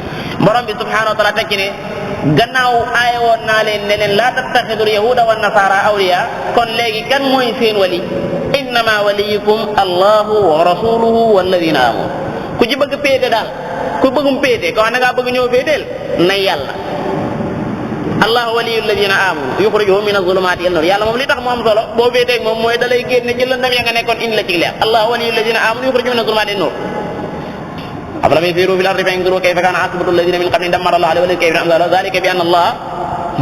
borom bi subhanahu wa taala tekki ne gannaaw aaye woon naa leen ne leen laa tattaxidul yahuda wa nasara awliya kon léegi kan mooy seen wali innama waliyukum allahu wa rasuluhu walladina amanu ku ci bëgg péete daal ku bëggum péete ko xam ne ngaa bëgg ñëw péeteel na yàlla allahu waliyu alladina amanu yuxrijuhum min azulumati ila nur yàlla moom li tax mu am solo boo péeteeg moom mooy da lay génne ci lëndam ya nga nekkoon indi la ci leer allahu waliyu alladina amanu yuxrijuhum min azulumati ila nur أفلم يسيروا في الأرض فينظروا كيف كان عاقبة الذين من قبلهم دمر الله عليهم كيف أمثال ذلك بأن الله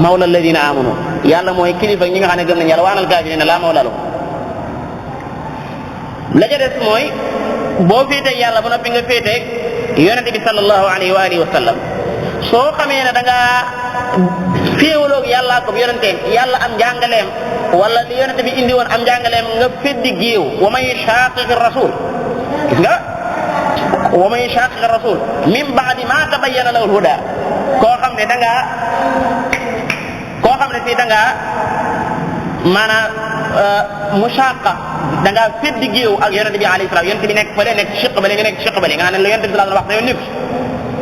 مولى الذين آمنوا yàlla mooy kilifa ñi nga xam ne gëm nañ yàlla wa anal kaafiriina laa mawlaa lahum la ca des mooy boo féeteeg yàlla ba noppi nga féeteeg yonente bi sallallahu alayhi wa alihi wa sallam soo xamee ne da ngaa féewaloog yàlla ko yonenteem yàlla am njàngaleem wala li yonente bi indi woon am njàngaleem nga feddi géew wa man yushaqiqi rasul gis nga wa man yushaqiqi rasul min ba'di ma tabayyana lahu al-huda koo xam ne si da ngaa maanaam mushaqa da ngaa feddi géew ak yonente bi alayhi salaam yonente bi nekk fële nekk shiq bale nga nekk shiq bale nga xam ne la yonente bi sallallahu alayhi wasallam wax yoon nekk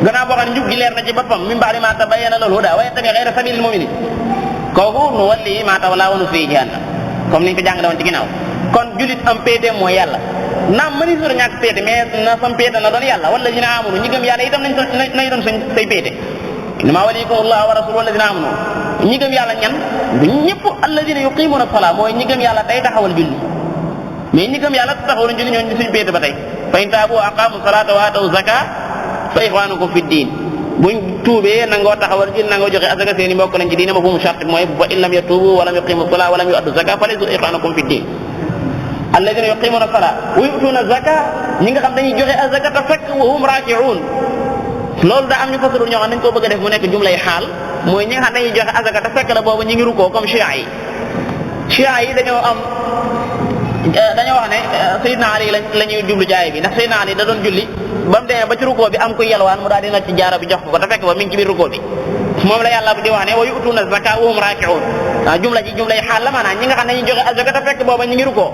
gannaaw boo xam ne njub gi leer na ci boppam min ba'di ma tabayyana lahu al-huda wa yattabi' ghayra sabilil mu'minin kooku nu walli ma tawalla wa nuslihi jahannam comme niñ ko jàngale woon ci ginnaaw kon julit am péete mooy yàlla naam mëni sur ñàkk péete mais na sam péete na doon yàlla wala dina amunu ñi gëm yàlla itam nañ doon say péete innama waliyukum allah wa rasuluhu alladina amanu ñi gëm yàlla ñan du ñëpp alladina yuqimuna as-salaa mooy ñi gëm yàlla tey taxawal julli mais ñi gëm yàlla taxawal julli ñooñu suñu péete ba tey fa in taabu wa aqamu salata wa ataw zaka fa ixwanukum fi ddin buñ tuubee nangoo taxawal julli nangoo joxe asaka seeni mbokk lañ ci diine ma fu mu charte mooy wa in lam yatubu wa lam yuqimu as-salaa wa lam yu'addu zaka fa laysu ixwanukum fi ddin alladina yuqimuna as-salaa wa yu'tuna zaka ñi nga xam dañuy joxe azaka te fekk wa hum raaki'uun loolu daa am ñu fasirul ñoo xam dañ koo bëgg a def mu nekk jumlay xaal mooy ñi nga xam dañuy joxe azaka te fekk la boobu ñu ngi rukkoo comme chia yi dañoo wax ne Seydina Ali la ñuy jublu jaay bi ndax Seydina Ali da doon julli ba mu demee ba ci rukkoo bi am kuy yalwaan mu daal di nag ci jaara bi jox ko te fekk ba mi ngi ci biir rukkoo bi moom la yàlla di wax ne wa yu'tuna zaka wa hum raaki'uun jumla ji jumlay xaal la maanaam ñi nga xam dañuy joxe azaka te fekk booba ñu ngi rukkoo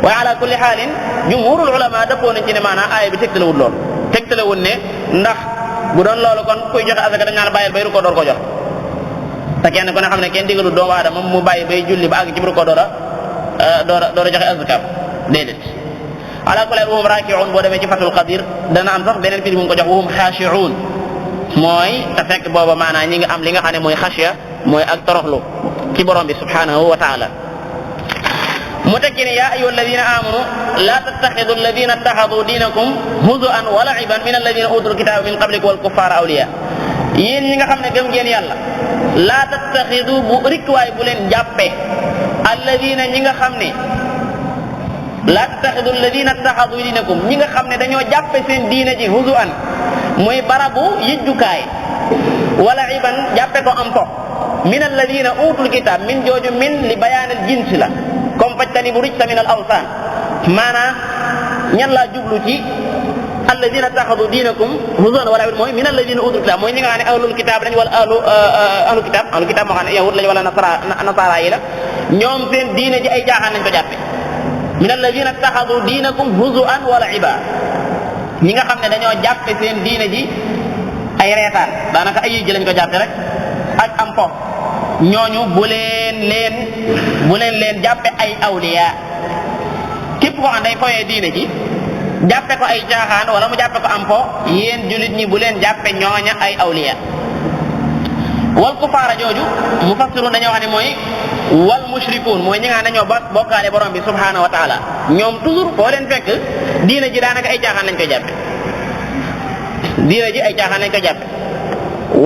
waaye ala kulli xaalin jumhurul ulama dëppoo nañ ci ne maanaam aaya bi tegtalewul lool tegtalewul ne ndax bu doon loolu kon kuy joxe azaka dañ naan bàyyil bay rukkoo door ko jox te kenn ku ne xam ne kenn digalu doomu aadama mu bàyyi bay julli ba àgg ci rukkoo door a joxe azaka déedéet ala kulli xaal wahum raaki'uun boo demee ci fatul qadir dana am sax beneen firi mu ngi ko jox wahum xaashi'uun mooy te fekk booba maanaam ñi nga am li nga xam ne mooy xasya mooy ak toroxlu ci borom bi subhanahu wa taala mu tekki ne yaa ayyuha alladina amanu la tattaxidu alladina ittaxadu diinakum huzuan wa la'iban min alladina utul kitaba min qablikum wal kuffara awliya yéen ñi nga xam ne gëm ngeen yàlla la tattaxidu bu rikwaay bu leen jàppe alladina ñi nga xam ne la tattaxidu alladina ittaxadu diinakum ñi nga xam ne dañoo jàppe seen diina ji huzuan mooy barabu yëjjukaay wa la'iban jàppe ko am po min alladina utul kitab min jooju min li bayaanal jins la comme fajtani bu rijsa min al awsan maanaam ñan laa jublu ci alladina taxadu diinakum huzuwan wala mooy min alladina utul kitab mooy ñi nga xam ne ahlul kitab lañ wala ahlul kitab moo xam ne yahud lañ wala nasara yi la ñoom seen diine ji ay jaaxaan lañ ko jàppe min alladina taxadu diinakum huzuwan wala iba ñi nga xam ne dañoo jàppe seen diine ji ay reetaan daanaka ay yëj lañ ko jàppe rek ak am po ñooñu bu leen leen jàppe ay awliya képp koo xam day foyee diine ji jàppe ko ay caaxaan wala mu jàppe ko am po yéen jullit ñi bu leen jàppe ñooña ay awliya. wal kufaara jooju mufassirun dañoo wax ne mooy wal mushrikuun mooy ñi nga xam ne dañoo bokkaale borom bi subhanahu wa taala ñoom toujours foo leen fekk diine ji daanaka ay caaxaan lañ koy jàppe diine ji ay caaxaan lañ koy jàppe.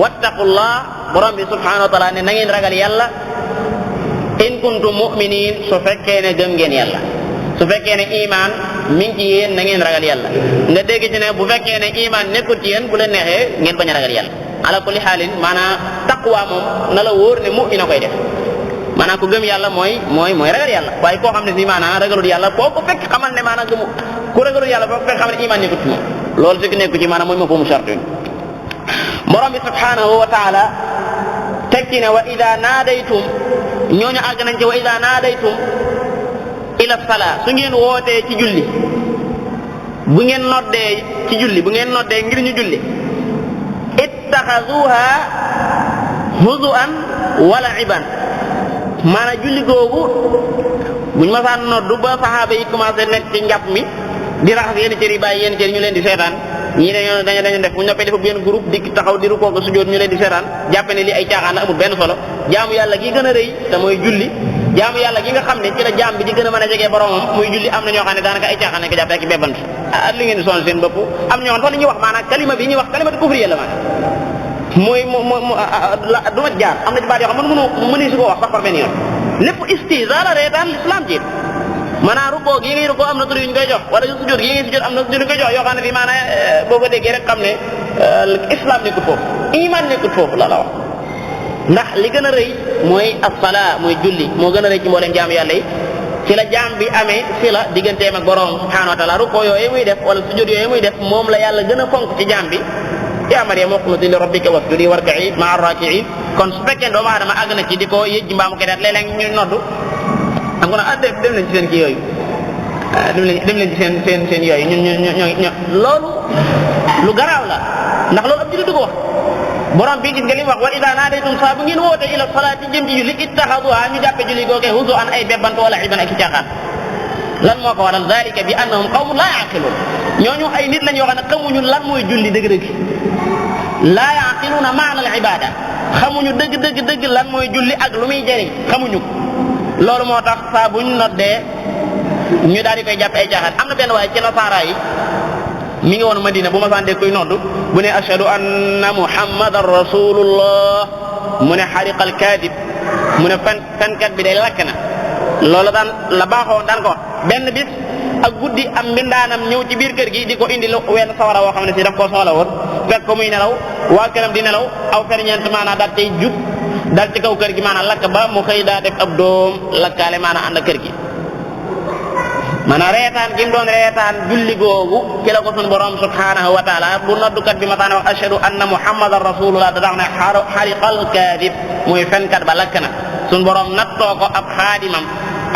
wattaqullah borom bi subhanahu wa taala ne na ngeen ragal yàlla in kuntum mu'minin su fekkee ne gëm ngeen yàlla su fekkee ne iman mi ngi ci yéen na ngeen ragal yàlla nga dégg ci ne bu fekkee ne iman nekkul ci yéen bu leen neexee ngeen bañ a ragal yàlla. ala kulli xaalin maanaam taqwa moom na la wóor ne mu'min a koy def maanaam ku gëm yàlla mooy ragal yàlla waaye koo xam ne si maanaam ragalul yàlla foo ko fekk xamal ne maanaam gëmu ku ragalul yàlla foo ko fekk xamal ne iman nekkul ci moom loolu fekk nekku ci maanaam mooy ma foomu sartu borom bi subhanahu wa taala tekki ne wa ida naadaytum ñooñu àgg nañ ci wa ida naadaytum ila salaa su ngeen wootee ci julli bu ngeen noddee ci julli bu ngeen noddee ngir ñu julli ittaxazuha huzuan wala iban maanaam julli googu buñ masaan noddu ba saxaaba yi commencé nekk ci njàpp mi di raxas yenn cër yi bàyyi yenn cër ñu leen di seetaan ñii dañu def bu ñu noppee dafa benn groupe dikk taxaw di rukoo ko sujjóot ñu leen di seetaan jàppe ne lii ay caaxaan la amul benn solo jaamu yàlla gi gën a rëy te mooy julli jaamu yàlla gi nga xam ne ci la jaam bi di gën a mën a jegee boromam muy julli am na ñoo xam ne daanaka ay caaxaan lañ ko jàppe ak bebant li ngeen di sonal seen bopp am na ñoo xam ne sax li ñuy wax maanaam kalima bi ñuy wax kalimatu kufriya la maanaam mooy du ma jaar am na ci baat yoo xam ne mënu su ko wax sax par benn yoon lépp istihza la reetaan l'islam ci maanaam rukoo gi ngay rukoo am na tur yu ñu koy jox wala sujjóot gi ngay sujjóot am na tur yu ñu koy jox yoo xam ne bi maanaam boo ko déggee rek xam ne islam nekkul foofu iman nekkul foofu la wax ndax li gën a rëy mooy as-salaa mooy julli moo gën a rëy ci mbooleem jaam yàlla yi ci la jaam bi amee si la digganteem ak borom subhanahu wa taala rukoo yooyu muy def wala sujjóot yooyu muy def moom la yàlla gën a fonk ci jaam bi yaa Maryam uqnuti li rabbika wasjudi warka'i ma'a raaki'iin kon su fekkee doomu aadama àgg na ci di ko yëjji mbaamu ko daat léeg-léeg ñu noddu am nga nag dem leen ci seen kii yooyu dem leen ci seen yooyu ñun loolu lu garaaw la ndax loolu ab jullit du ko wax borom bi gis nga li mu wax wa idaa naadaytum saa bu ngeen woote ila salaati jëm ci julli ittaxaduha ñu jàppe julli googee huzuwan ay bebbant wala iban ak caaxaan lan moo ko waral zalika bi annahum qawmun laa yaqiluun ñooñu ay nit lañ yoo xam ne xamuñu lan mooy julli dëgg-dëgg laa yaqiluuna maana al ibada xamuñu dëgg lan mooy julli ak lu muy jëriñ xamuñu ko loolu moo tax saa buñ noddee ñu daal di koy jàppe ay caaxaan am na benn waaye ci nasaara yi mi ngi woon Madina bu ma saan dégg koy noddu bu ne ashhadu anna muhammadan rasulullah mu ne xariqal kaadib mu ne fenkat bi day lakk na loolu daan la baaxoo daan ko benn bis ak guddi am mbindaanam ñëw ci biir kër gi di ko indi wenn sawara woo xam ne si daf koo soxla woon fekk ko muy nelaw waa këram di nelaw aw ferñeent maanaam daal tey jub dal ci kaw kër gi maanaam lakk ba mu xëy daa def ab doom lakkaale maanaam ànd ak kër gi maanaam reetaan gi mu doon reetaan julli googu ci la ko sun borom subhanahu wa taala bu noddukat bi ma taana wax ashhadu anna muhammadan rasulullah da tax ne xariqal kaadib muy fenkat ba lakk na sun borom nattoo ko ab xaadimam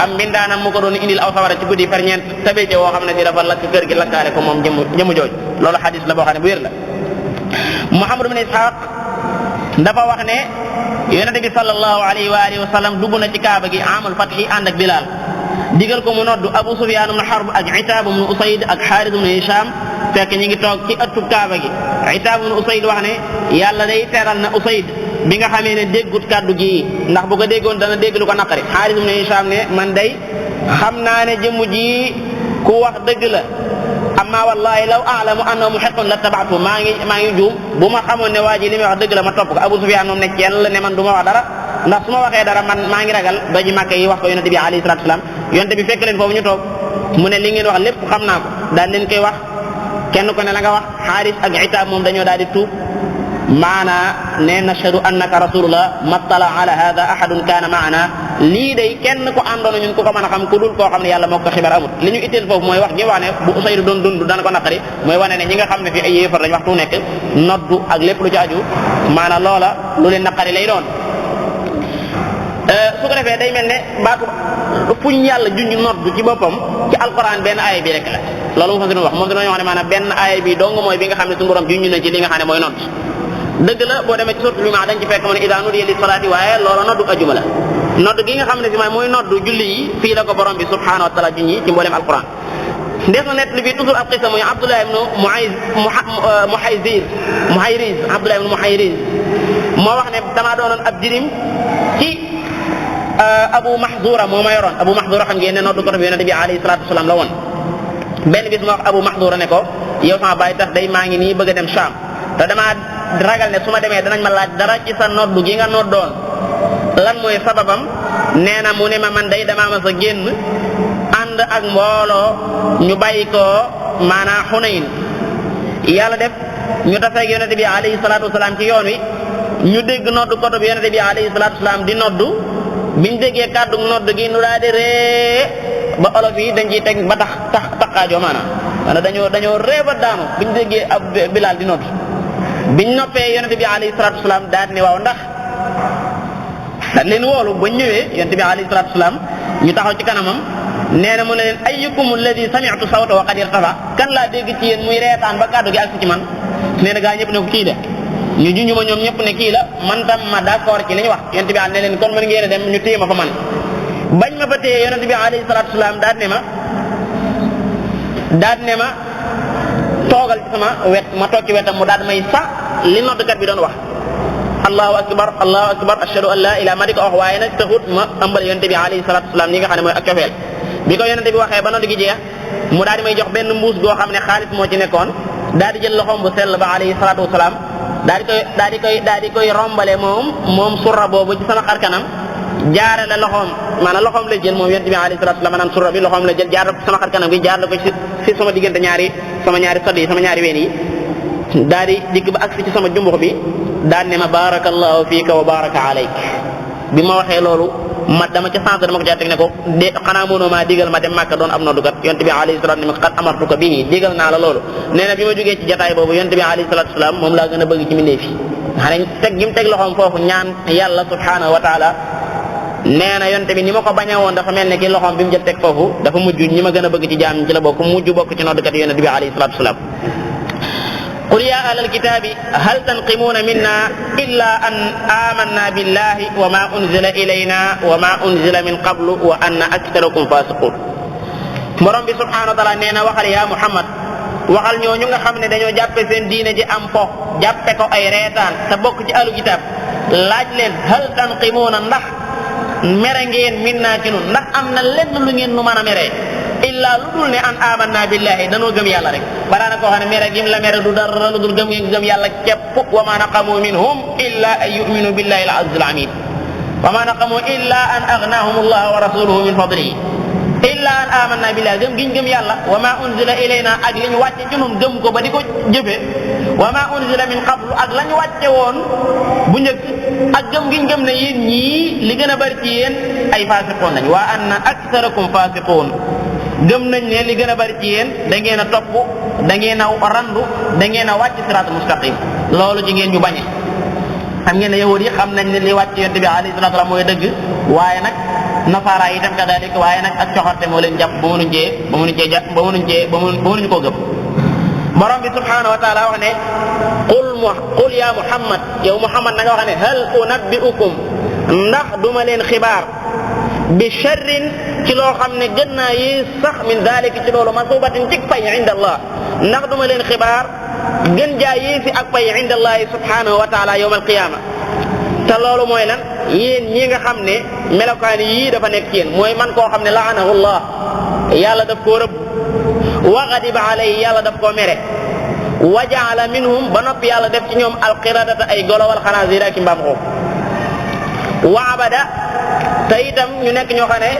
am mbindaanam mu ko doon indil aw sawara ci guddi ferñeent tabee woo xam ne si dafa lakk kër gi lakkaale ko moom jëmu jooj loolu xadis la boo xam ne bu wér la Muhammad ibn Ishaq dafa wax ne yonente bi sallallahu alayhi wa alihi wa sallam dugg na ci kaaba gi amul fatxi ànd ak Bilal digal ko mu noddu Abu Sufyan ibn Harb ak Itaab ibn Usayd ak Xaaris ibn Hisham fekk ñi ngi toog ci ëttub kaaba gi Itaab ibn Usayd wax ne yàlla day teral na Usayd bi nga xamee ne déggut kàddu gi ndax bu ko déggoon dana dégg lu ko naqari Xaaris ibn Hisham ne man day xam naa ne jëmm ji ku wax dëgg la amma wallahi law a'lamu annahu muhiqqun la tabaatu maa ngi juum bu ma xamoon ne waa ji li muy wax dëgg la ma topp ko Abu Sufyan moom ne ci yàlla ne man du ma wax dara ndax su ma waxee dara man maa ngi ragal ba ji Makka yi wax ko yonente bi alayhi salatu wasalam yonente bi fekk leen foofu ñu toog mu ne li ngeen wax lépp xam naa ko daal leen koy wax kenn ko ne la nga wax Xaaris ak Itaab moom dañoo daal di tuub maana ne nashhadu annaka rasulullah mattala ala hada ahadun kaana maana lii day kenn ko àndoon ñun ku ko mën a xam ku dul koo xam ne yàlla moo ko xibaar amut li ñu itteel foofu mooy wax gi wax ne bu Usaydu doon dund dana ko naqari mooy wane ne ñi nga xam ne fi ay yéefar lañ waxtu nekk noddu ak lépp lu ci aju maana loola lu leen naqari lay doon su ko defee day mel ne baatu fuñ yàlla junj noddu ci boppam ci alquran benn aaya bi rek la loolu mu fa wax moom dañoo wax ne maanaam benn aaya bi dong mooy bi nga xam ne suñu borom junj na ci li nga xam ne mooy nodd dëgg la boo demee ci sourate Jumaa dañ ci fekk mu ne idaa nudiya lis salaati waaye loola noddu ajuma la nodd gi nga xam ne si mooy noddu julli yi fii la ko borom bi subhanahu wa taala junñi ci mboolem alquran. ndees na nett li fii toujours ab xisa muy Abdullah ibnu Muhayriz moo wax ne damaa doonoon ab jirim ci Abu Mahzura moo ma yoroon. Abu Mahzura xam ngeen ne noddu ko bi yonente bi alayhi salatu wasalaam la woon. benn bis ma wax Abu Mahzura ne ko yow sama baay tax day maa ngi nii bëgg a dem Sham te damaa ragal ne su ma demee danañ ma laaj dara ci sa noddu gi nga noddoon lan mooy sababam. nee na mu ne ma man day damaa ma sa génn ànd ak mbooloo ñu bàyyi ko maanaa Xunayn yàlla def ñu taseeg yonente bi alayhi salatu wasalaam ci yoon wi ñu dégg noddu koto bi yonente bi alayhi salatu wasalaam di noddu biñ déggee kàddu nodd gi nu daa di ree ba olof yi dañ ciy teg ba taxaajoo maanaam dañoo ree ba daanu biñ déggee ab Bilaal di nodd. biñ noppee yonente bi alayhi salatu wasalaam daal ni waaw ndax dañ leen woolu ba ñëwee yonente bi alayhi salatu wasalaam ñu taxaw ci kanamam nee na mu ne leen ayyukum alladi sami'tu sawta wa qad irtafa kan laa dégg ci yéen muy reetaan ba kàddu gi agsi ci man. nee na gaa ñëpp ne ko kii de ñu junj ma ñoom ñëpp ne kii la man tam ma d'accord ci li ñu wax yonente bi ne leen kon mën ngeen a dem ñu téye ma fa man. bañ ma fa téye yonente bi alayhi salatu wasalaam daal ne ma toogal ci sama wet ma toog ci wetam mu daal may sax li noddkat bi doon wax allahu akbar ashhadu an la ilaha ma di ko wax waaye nag taxut ma ëmbal yonente bi alayhi salatu wasalaam li nga xam ne mooy ak cofeel bi ko yonente bi waxee ba nodd gi jeex mu daal di may jox benn mbuus goo xam ne xaalis moo ci nekkoon daal di jël loxoom bu sell ba alayhi salatu wasalaam daal di koy rombale moom surra boobu ci sama xar kanam jaare la loxoom maanaam loxoom la jël moom yonent bi alayhi salatu wasallam maanaam surra bi loxoom la jël jaar sama xar kanam gi jaar la ko ci sama diggante sama ñaari sodd yi sama ñaari ween yi daal di digg ba agsi ci sama jumbux bi daal ne ma barakallahu fiika wa baraka alayk. bi ma waxee loolu dama ca sens dama ko caa teg ne ko de xanaa mënoo maa digal ma dem Màkka doon am noddukat yonent bi alayhi salatu ne ma qad amartuka bihi digal naa la loolu. nee na bi ma jógee ci jataay boobu yonent bi alayhi salatu wasallam moom laa gën a bëgg ci mbindeef yi xanaa teg gi mu teg loxoom foofu ñaan yàlla subhanahu wa taala. nee na yonte bi ni ma ko bañe woon dafa mel ne ki loxoom bi mu jël teg foofu dafa mujj ñi ma gën a bëgg ci jaam ci la bokk mujj bokk ci noddkat yonente bi alayhi salatu wasalaam. qul ya ahlal kitaabi hal tanqimuuna minna illa an amanna billahi wa ma unzila ilayna wa ma unzila min qablu wa anna aktharakum fasiqun. borom bi subhanahu wa taala nee na waxal yaa Muhammad waxal ñooñu nga xam ne dañoo jàppe seen diine ji am fo jàppe ko ay reetaan te bokk ci ahlu kitaab laaj leen hal tanqimuuna ndax mere ngeen min naa ci nun ndax am na lenn lu ngeen nu mën a meree illa lu dul ne an amanna billahi danoo gëm yàlla rek balaa na koo xam ne mere gim la mere du dara lu dul gëm yàlla képp wa ma naqamu minhum illa an yuminu billahi al azizil amin wa ma naqamu illa an aghnahum allah wa rasuluhu min fadlihi illa an amanna billahi gëm yàlla wa ma unzila ilayna ak li ñu wàcce ci nun gëm ko ba di ko jëfe wa ma unzila min qablu ak la ñu wàcce woon bu njëkk ak gëm ne yéen ñii li gën a bari ci yéen ay fasiqoon lañ wa anna aktharakum fasiqoon gëm nañ ne li gën a bari ci yéen da ngeen a topp da ngeen a randu da ngeen a wàcc siraat mustaqim loolu ci ngeen ñu bañe. xam ngeen ne yahud yi xam nañ ne li wàcc yonent bi alayhi salaatu wa salaam mooy dëgg waaye nag nasaara yi itam kadaalika waaye nag ak coxarte moo leen jàpp ba mënuñ koo gëm. borom bi subhanahu wa taala wax ne qul ya Muhammad yow Muhammad na nga wax ne hal unabbi'ukum ndax duma leen xibaar bi sharrin ci loo xam ne gën naa yées sax min daalika ci loolu masubatin ci pay inda allah ndax duma leen xibaar gën jaa yéesi ak pay inda allahi subhanahu wa taala yawm alqiyama. te loolu mooy lan yéen ñi nga xam ne melokaan yii dafa nekk ci yéen mooy man koo xam ne laanahu allah yàlla daf koo rëbb wa ghadiba alayhi yàlla daf koo mere wa jaala minhum ba noppi yàlla def ci ñoom alqiradata ay golo wal xanaazir ak mbaam xuux wa abada te itam ñu nekk ñoo xam ne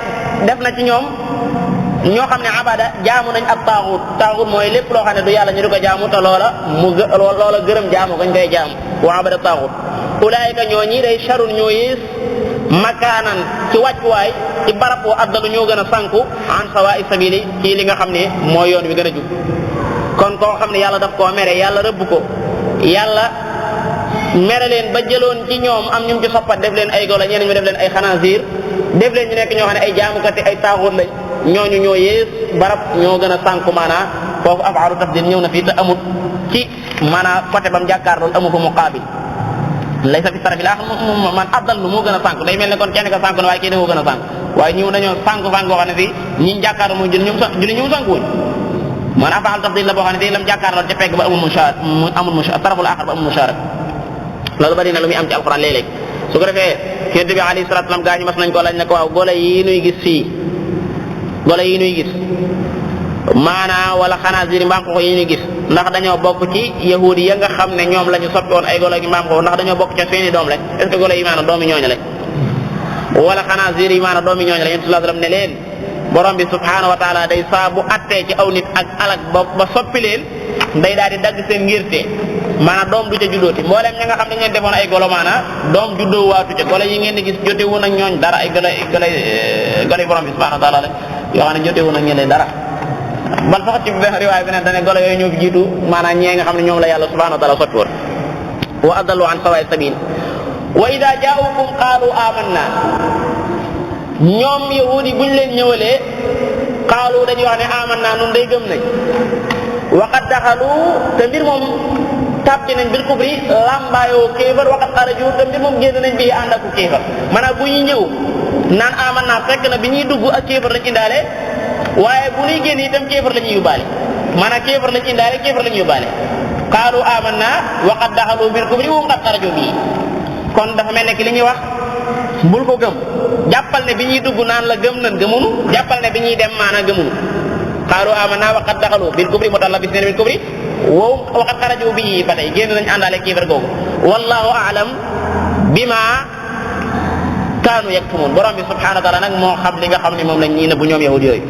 def na ci ñoom ñoo xam ne abada jaamu nañ ab taaxut mooy lépp loo xam ne du yàlla ñu di ko jaamu te loola gërëm jaamu gañ koy jaamu wa abada taaxut ulaayika ñoo ñii day sharun ñoo yées makaanan ci wàccuwaay ci barab wa addalu ñoo gën a sànku an sawaa'i sabili ci li nga xam ne mooy yoon wi gën a jub. kon koo xam ne yàlla daf koo mere yàlla rëbb ko yàlla mere leen ba jëloon ci ñoom am ñu ci soppat def leen ay golo ñeneen ñu def leen ay xanaasiir def leen ñu nekk ñoo xam ne ay jaamukati ay taaxut lañ ñooñu ñoo yées barab ñoo gën a sànku maanaa foofu afaalu tafdil ñëw na fii te amut ci maanaa côté bam jàkkaar loolu amu ko muqaabil laysa fi tarafil axar man adallu moo gën a sànq day mel ne kon kenn ka sànq na waaye kenn moo gën a sànq waaye ñëw dañoo sànq boo xam ne fii ñi jàkkaar mooy julli ñëw sànq wuñ man afaal tafdil la boo xam ne fii lam jàkkaarloo ca pegg ba amul mushaar taraful axar ba amul mushaar loolu bari na lu muy am ci alquran léeg-léeg su ko defee yonent bi alayhi salaatu salaam gaa ñu mas nañ ko laaj ne ko waaw golo yi nuy gis fii golo yi nuy gis maanaa wala xanaasiir mbaam ko yi ñuy gis ndax dañoo bokk ci yahudi ya nga xam ne ñoom la ñu soppi woon ay golo gi mbaam ko ndax dañoo bokk ca seeni doom lañ est ce que golo yi maanaam doomi ñooñu lañ wala xanaasiir yi maanaam doomi ñooñu lañ yonent sallallahu alayhi wasallam ne leen borom bi subhanahu wa taala day saa bu attee ci aw nit ak alak ba soppi leen day daal di dagg seen ngirte maanaam doom du ca juddooti mboolem ña nga xam ne ngeen defoon ay golo maanaam doom juddoo waatu ca golo yi ngeen di gis jote woon ak ñooñ dara ay golo yi borom bi subhanahu wa taala la yoo xam ne jote woon ak ñeneen dara bal sax ci benn riwaay bi ne dane golo yooyu ñoo fi jiitu maanaam ñee nga xam ne ñoom la yàlla subhanahu wa taala soppi woon wa adallu an sawa'i sabil wa ida jaa'ukum qaalu amanna ñoom yahudi buñ leen ñëwalee qaalu dañuy wax ne amanna nun day gëm nañ waqad daxalu te mbir moom tàbbi nañ bil kufri lambaayoo kéefar waqad xaraju te mbir moom génn nañ bii ànd ak kéefar maanaam bu ñuy ñëw naan amanna fekk na bi ñuy dugg ak kéefar lañ indaale waaye bu ñuy génn itam kéefar la ñuy yóbbaale maanaam kéefar lañ indaale kéefar la ñuy yóbbaale qaalu amanna waqad daxalu bil kufri wa qad xaraju bii kon dafa mel ne ki li ñuy wax bul ko gëm jàppal ne bi ñuy dugg naan la gëm nañ gëmunu jàppal ne bi ñuy dem maanaam gëmunu qaalu amanna wa qad daxalu bil kufri mutalabbisin bil kufri wa qad xaraju bii ba tey génn nañ àndaale kéefar googu wallahu a'lam bima kaanu yaktumun borom bi subhanahu wa taala nag moo xam li nga xam ne moom lañ ñii nëbbu ñoom yahud yooyu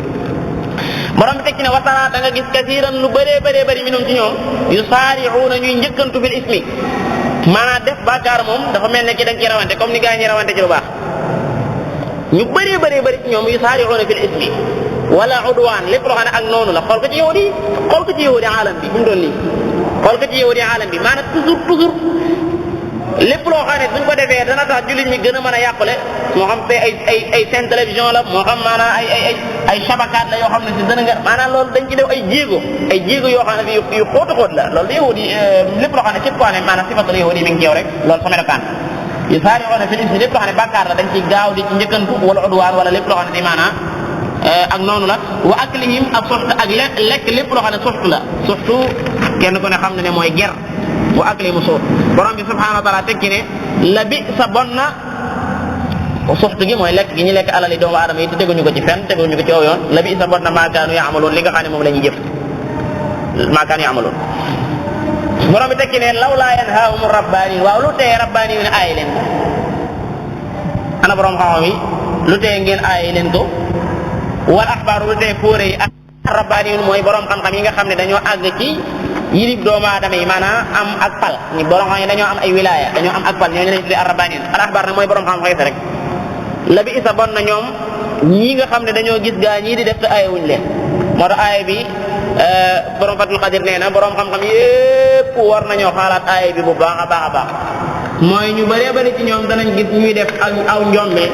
borom bi teg ci ne wasara da nga gis kasiiran lu bëree bëri minum ci ñoom yu saari'uuna ñuy njëkkantu bil ismi maanaam def bàkkaar moom dafa mel ne ki dañ ci rawante comme ni gaa ñi rawante ci lu baax ñu bëree bëri ci ñoom yu saari'uuna fil ismi wala udwaan lépp loo xam ne ak noonu la xool ko ci yahudi aalam bi fi mu doon nii xool ko ci yahudi aalam bi maanaam toujours lépp loo xam ne suñ ko defee dana tax jullit ñi gën a mën a yàqule moo xam te ay seen télévision la moo xam maanaam ay shabakaat la yoo xam ne si dana nga maanaam loolu dañ ci def ay jéego yoo xam ne yu xóot la loolu yahudi lépp loo xam ne képp koo xam ne maanaam sifatul yahudi mi ngi ci yow rek loolu sa melokaan yu saari yoo xam ne fi si lépp loo xam ne bàkkaar la dañ ci gaaw di ci njëkkantu wala udwaan wala lépp loo xam ne di maanaam ak noonu la wa aklihim ak soft ak lekk lépp loo xam ne soft la surtout kenn ku ne xam ne mooy ger wa aklihimu suut borom bi subhanahu wa taala teg ci ne la bi sa bon na suxt gi mooy lekk gi ñu lekk alali doomu aadama yi te teguñu ko ci fenn teguñu ko ci aw yoon la bi sa bon na maakaanu yaamaloon li nga xam ne moom la ñuy jëf maakaanu yaamaloon borom bi teg ci ne lawlaa yanhaahum rabbaaniin waaw lu tee rabbaaniin ne aaye leen ko ana borom xam-xam yi lu tee ngeen aaye leen ko wal axbaaru lu tee fóore yi ak rabbaaniin mooy borom xam-xam yi nga xam ne dañoo àgg ci yilib doomu aadama yi maanaam am ak pal ñi borom xam ne dañoo am ay wilaya dañoo am ak pal ñooñu lañ tuddee arrabanin al axbar nag mooy borom xam xees rek la bi isa bon na ñoom ñii nga xam ne dañoo gis gaa ñii di def te aaya wuñ leen moo tax aaya bi borom fatul xadir nee na borom xam-xam yépp war nañoo xaalaat aaya bi bu baax a baax mooy ñu bëree bëri ci ñoom danañ gis ñuy def ak aw njombe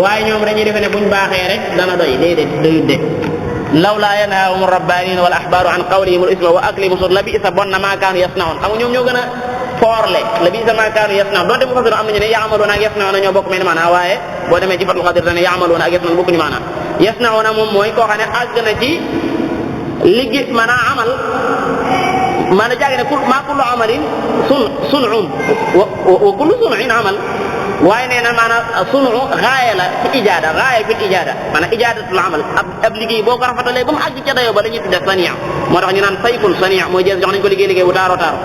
waaye ñoom dañuy defe ne buñ baaxee rek dana doy déedéet doyut de lawlaa yanhaahum rabbaaniin wal ahbaaru an qawlihim al isma wa aklihim suut la bi isa bon na maa kaanu yasnaun xam nga ñoom ñoo gën a foorle la bi isa maa kaanu yasnaun donte mu fasiru am nañu ne yaamaluuna ak yasnauna ñoo bokk mel maanaa waaye boo demee ci fatul xadir dane yaamaluuna ak yasnauna bokkuñu maanaa yasnauna moom mooy koo xam ne àgg na ci liggéey maanaa amal maanaam jàng ne maa kullu amalin sun'un wa kullu sun'in amal waaye nee na maanaam sunu gaaya la ci ijaada gaaya fil ijaada maanaam ijaadatul amal ab liggéey boo ko rafetalee ba mu àgg ca dayoo ba la ñuy tudde saniya moo tax ñu naan sayfun saniya mooy jël jox nañ ko liggéey bu taaro taaro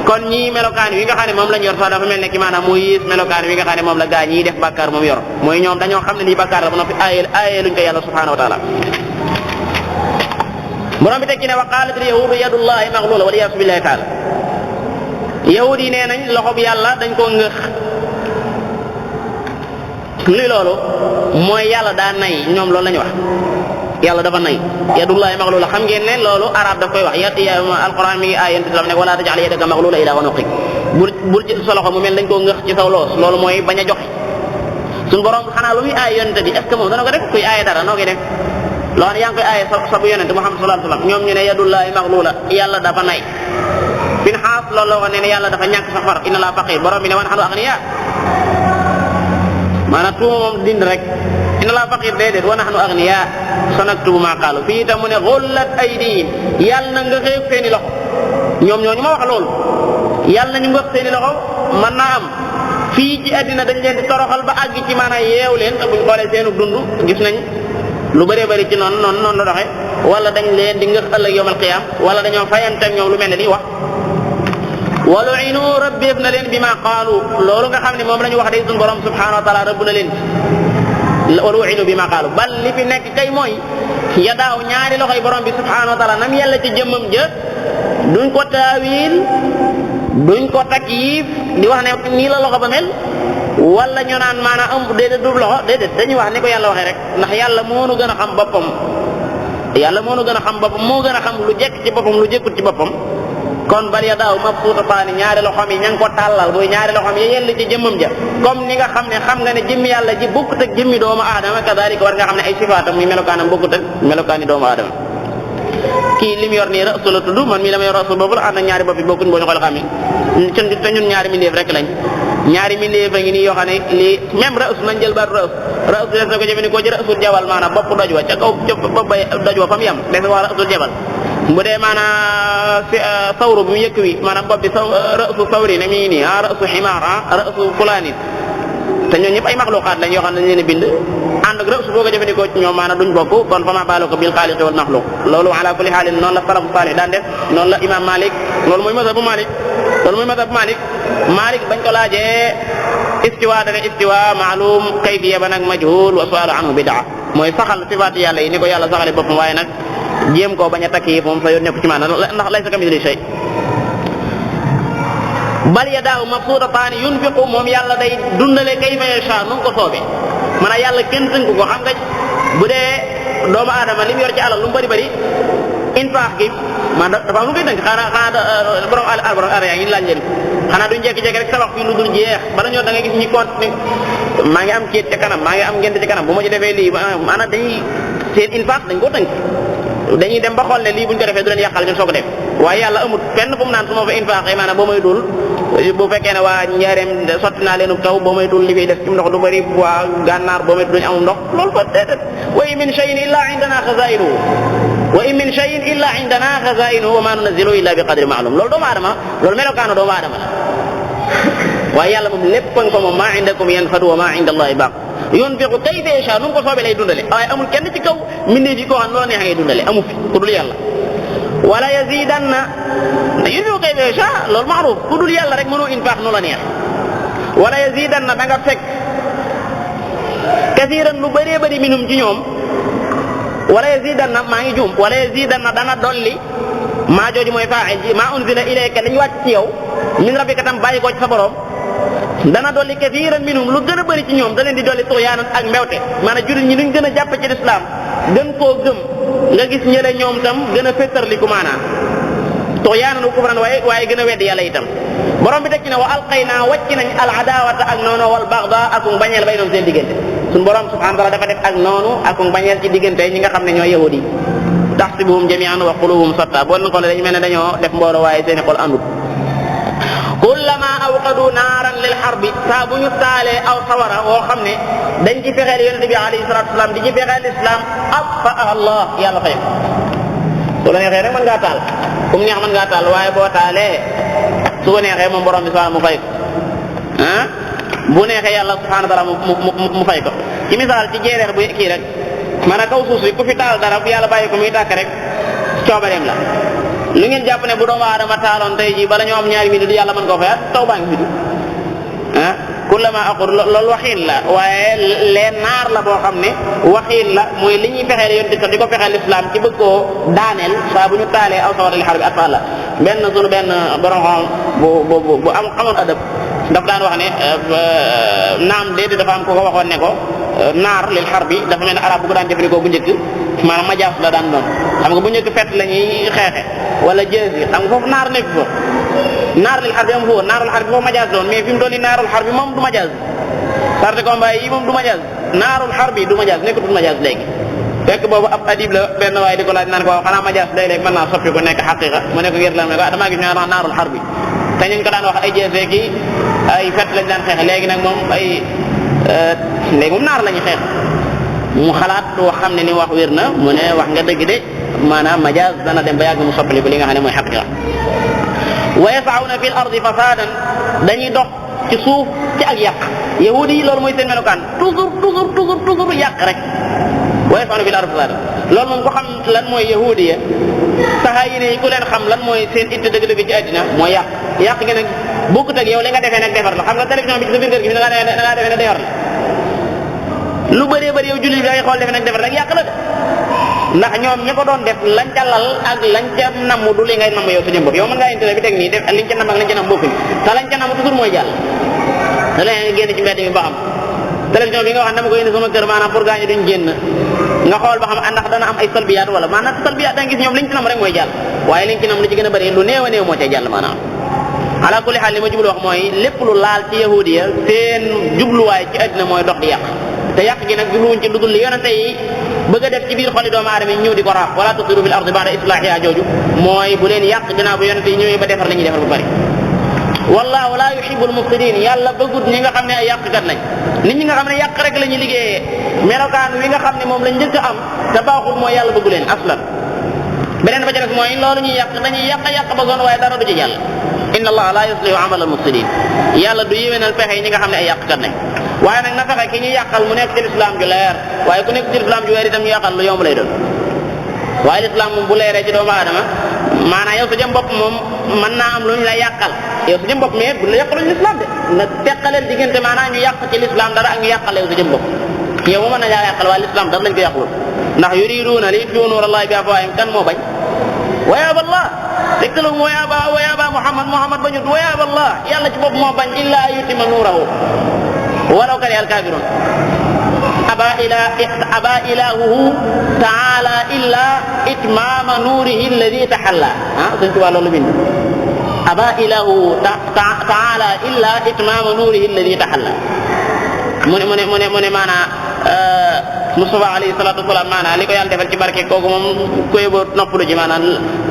kon ñii melokaan wi nga xam ne moom lañ yor sax dafa mel ne ki maanaam mooy yées melokaan wi nga xam ne moom la gaa ñii def bàkkaar moom yor mooy ñoom dañoo xam ne lii bàkkaar la ba noppi aaye luñ ko yàlla subhanahu wa taala borom bi tekki ne wa qaalat al yahudu yadullahi maghlula wal iyaasu billahi taala yahud yi nee nañ loxo bi yàlla dañ koo ngëx luy loolu mooy yàlla daa nay ñoom loolu la ñu wax yàlla dafa nay yadullahi maghlula xam ngeen ne loolu arab daf koy wax alquran mi ngi aayante lam ne wala taj'al yadaka maghlula ila unuqik bul ci sa loxo mu mel dañ koo ngëx ci saw loos loolu mooy bañ a joxe suñu borom xanaa lu muy aay yonente bi est ce que moom dana ko def kuy aaye dara noo koy def loo xam ne yaa ngi koy aaye sa bu yonente Muhammad sallallahu alayhi wasallam ñoom ñu ne yadullahi maghlula yàlla dafa nay Finhaas loolu la wax ne yàlla dafa ñàkk sax far inna laa faqir borom bi ne wa nahnu aghniya maanaam tuuma moom dind rek inna laa faqir déedéet wa nahnu aghniya sanaktubu maa qaalu fii itam mu ne ghullat aydihim yàlla na nga xeeb seeni loxo ñoom ñooñu ma wax loolu yàlla na ñu ngëp seeni loxo mën naa am fii ci àddina dañ leen di toroxal ba àgg ci maanaam yeew leen te buñ xoolee seenu dund gis nañ lu bëree bëri ci noonu la doxe wala dañ leen di ngëx ëllëg yawmal qiyaam wala dañoo fayanteeg ñoom lu mel ne lii wax walu'inu rabbeef na leen bi ma qaalu loolu nga xam ne moom la ñu wax day suñu borom subhanahu wa taala rëbb na leen walu'inu bi ma qaalu bal li fi nekk kay mooy yadaaw ñaari loxoy borom bi subhanahu wa taala nam yàlla ci jëmmam ja duñ ko taawil duñ ko takyif di wax ne nii la loxo ba mel wala ñu naan maanaam am déedéet du loxo déedéet dañuy wax ni ko yàlla waxee rek ndax yàlla moo nu gën a xam boppam yàlla moo nu gën a xam boppam moo gën a xam lu jekk ci boppam lu jekkut ci boppam kon bal ya daaw mabsuutataani ñaari loxoom yi ña ngi ko tàllal muy ñaari loxoom yi yell ci jëmmam ja comme ni nga xam ne jëmmi yàlla ji bokkut ak jëmmi doomu aadama kadaalika war nga xam ne ay sifaatam muy melokaanam bokkut ak melokaani doomu aadama kii lim yor nii rasul la tudd man mii dama yor rasul boobu la ànd ak ñaari bopp yi bokkuñ boo ñu xool xam ni te ñun ñaari mindeef rek lañ ñaari mindeef a ngi nii yoo xam ne lii même rasul lañ jël baat rasul des na ko jëfandikoo ci rasul jabal maanaam bopp doj wa ca kaw bopp ba doj wa fa mu yem des wax rasul jabal bu dee maanaam sawru bi mu yëkk wi maanaam bopp bi rasul sawri ne mi ngi nii rasul ximaar rasul fulaanin te ñooñu ñëpp ay maxluqaat lañ yoo xam ne dañ leen a bind ànd ak rasul boo ko jëfandikoo ci ñoom maanaam duñ bokk kon fa ma baalu ko bil xaaliqi wal maxluq loolu ala kulli xaalin noonu la salafu saalih daan def noonu la imam Malik loolu mooy mazhabu Malik Malik bañ ko laajee istiwa dana istiwa maalum kayfiya ba nag majhul wa su'alu anhu bid'a mooy saxal sifaat yàlla yi ni ko yàlla saxale boppam waaye nag jéem koo bañ a takki moom sa yoon nekku ci maanaam ndax laysa kamithlihi shay bal yadaahu mabsuutataani yunfiqu moom yàlla day dundale kayfa yashaa nu mu ko soobee maanaam yàlla kenn tënku ko xam nga bu dee doomu aadama li mu yor ci alal lu mu bëri infaq gi man dafa am lu koy tënk xanaa borom ara yaa ngi laaj leen xanaa duñ jékki-jékki rek tabax fii lu dul jeex bala ñoo da nga gis ñi compte maa ngi am kéet ca kanam maa ngi am ngent ci kanam bu ma ci defee lii maanaam dañuy seen infaq dañ ko tënk dañuy dem ba xool ne lii buñ ko defee du leen yàqal ñun soo ko def waaye yàlla amul fenn fu mu naan su ma fa infaqee maanaam boo may dul bu fekkee ne waa njaareem sotti naa leenu taw boo may dul li fiy def ci ndox du bëri waa gànnaar boo may dul duñu amul ndox loolu fa déedéet wa in min shay'in illa indana xazainuhu wa in min shay'in illa indana xazainuhu wa ma nunazzilu illa bi qadri ma'lum loolu doomu aadama loolu melokaanu doomu aadama la waaye yàlla moom lépp nga ko moom ma indakum yanfadu wa ma inda allahi baq yunfiqu kayfa yasha nu mu ko soobee lay dundale waaye amul kenn ci kaw mbindeef yi koo xam loola neex ngay dundale amu fi ku dul yàlla wala yazidanna yunfiqu kayfa yasha loolu maaruf ku dul yàlla rek mënoo infaq nu la neex wala yazidanna da nga fekk kasiiran lu bëree bëri minhum ci ñoom wala yazidanna maa ngi juum wala yazidanna dana dolli maa jooju mooy faa'il ji maa unzila ilayka dañu wàcc ci yow min rabbika tam bàyyi ko ci sa borom dana dolli kasiiran minhum lu gën a bëri ci ñoom da leen di dolli tuxyaanan ak mbewte maanaam jullit ñi luñ gën a jàpp ci lislaam gën koo gëm nga gis ñële ñoom tam gën a féttarliku maanaam tuxyaanan wa kufran waaye gën a weddi yàlla itam borom bi teg ci ne wa alqaynaa wàcc nañ al adaawata ak noonu wal baxda ak bañeel bay noonu seen diggante suñu borom subhanahu wa taala dafa def ak noonu ak bañeel ci diggante ñi nga xam ne ñooy yahudi yi taxsibuhum jami'an wa qulubuhum shatta boo ko dañu mel ne dañoo def mbooloo waaye seeni xol àndut kullama awqadu naaran lil harbi saa bu ñu taalee aw sawara woo xam ne dañ ci fexeel yonente bi alayhi salatu wasalam di ci fexeel islam atfa allah yàlla fay su la neexee rek mën ngaa taal comme neex mën ngaa taal waaye boo taalee su ko neexee moom borom bi subhanahu mu fay ko ah bu neexee yàlla subhanahu wa taala mu fay ko ci misaal ci jeereer bu kii rek maanaam kaw suuf si ku fi taal dara bu yàlla bàyyi ko muy tàkk rek coobareem la lu ngeen jàpp ne bu doomu aadama taaloon tey jii bala ñoo am ñaari minute yàlla mën koo fayaat taw baa ngi fi du ah kullama aqul loolu waxiin la waaye leen naar la boo xam ne waxiin la mooy li ñuy fexeel yonti sax di ko fexeel islam ci bëgg koo daaneel saa bu ñu taalee aw sawara li xar bi atfa la benn borom xam bu am xamoon adab daf daan wax ne naam déedéet dafa am ko ko waxoon ne ko naar lil xar bi dafa mel ne arab bu ko daan jëfandikoo bu njëkk maanaam majaas la daan doon xam nga bu njëkk fett la ñuy xeexe wala jësi xam nga foofu naar nekk foofu naar lil xar bi naarul xar bi foofu majaas doon mais fi mu doon ni naarul xar bi moom du majaas sarte combat yi moom du majaas naarul harbi du majaas nekkatul majaas léegi fekk boobu ab adib la benn waaye di ko laaj naan ko waaw xanaa majaas léeg-léeg mën naa soppi ko nekk xaqiqa mu ne ko ngir lan ne ko damaa gis ñu naan naarul harbi te ñu ko daan wax ay jeesee ki ay fet lañ daan xeex léegi nag moom ay léegi moom naar la ñuy xeex mu xalaat wax xam ne li wax wér na mu ne wax nga dëgg de maanaam majaas dana dem ba yàgg mu soppali ko li nga xam ne mooy xaqiqa wa yas'awna fil ardi fasadan dañuy dox ci suuf ci ak yàq yahudi yi loolu mooy seen melokaan toujours yàq rek wa yas'awna fil ardi fasadan loolu moom ko xam lan mooy yahudi ya saxaayine yi ku leen xam lan mooy seen itte dëgg-dëgg ci àddina mooy yàq gi nag bokkut ak yow li nga defee nag defar la xam nga télévision bi ci sa biir kër gi da ngaa defee ne defar la lu bëree bëri yow jullit bi da ngay xool defe nag defar rek yàq la de ndax ñoom ñi ko doon def lañ ca lal ak lañ ca namm du li ngay namm yow sa jëm bopp yow mën ngaa internet bi teg nii def liñ ca namm ak lañ ca namm bokkuñ te lañ ca namm toujours mooy jàll te la nga génn ci mbedd mi ba xam télévision bi nga wax dama ko indi sama kër maanaam pour gaañu duñ génn nga xool ba xam ndax dana am ay salbiyaat wala maanaam salbiyaat da nga gis ñoom liñ ci namm rek mooy jàll waaye liñ ci namm lu ci gën a bëri lu néew a néew moo cay jàll maanaam ala kulli xaal li ma jublu wax mooy lépp lu laal ci yahudiya seen jubluwaay ci àddina mooy dox di yàq te yàq gi nag jubluwuñ ci dugul li yonente yi bëgg a def ci biir xoli doomu aadama yi ñëw di ko raaf wala tusiru fil ardi ba'da islahiha jooju mooy bu leen yàq ginnaaw bu yonente yi ñëwee ba defar la ñuy defar bu bari wallahu la yuhibbul mufsidin yàlla bëggut ñi nga xam ne ay yàqkat lañ nit ñi nga xam ne yàq rek la ñuy liggéeyee melokaan wi nga xam ne moom lañ njëkk a am te baaxul mooy yàlla bëggu leen aslan beneen ba ca des mooy loolu ñuy yàq dañuy yàq ba zone waaye dara du ci jàll inna allaha la yuslihu amal al mufsidin yàlla du yéwénal pexe yi ñi nga xam ne ay yàqkat lañ waaye nag na fexe ki ñuy yàqal mu nekk ci lislaam ju leer waaye ku nekk ci lislaam ju leer itam ñu yàqal lu yomb lay doon waaye lislaam moom bu leeree ci doomu aadama maanaam yow sa jëm bopp moom mën naa am lu ñu la yàqal yow sa jëm bopp mais bu la yàqaluñ lislaam de na teqaleel diggante maanaam ñu yàq ci lislaam dara ak ñu yàqal yow sa jëm bopp yow mu mën na yaa yàqal waaye lislaam dara lañ ko yàqul ndax yuriduuna li yutfi'u nuurallahi bi afwaahihim kan moo bañ wa yaaba allah tegtaloo wa yaaba muhammad bañut wa yaaba allah yàlla ci bopp moo bañ illa an yutimma nuurahu walaw kariha al-kaafiruun aba ilaahuhu ta'ala illa itmaama nuurihi alladi taxalla Sëñ Tuubaa loolu bind aba ilaahuhu ta'ala illa itmaama nuurihi alladi taxalla mu ne maanaa Mustafa alayhi salaatu wasalaam maanaa li ko yàlla defal ci barke kooku moom koy boo noppalu ci maanaam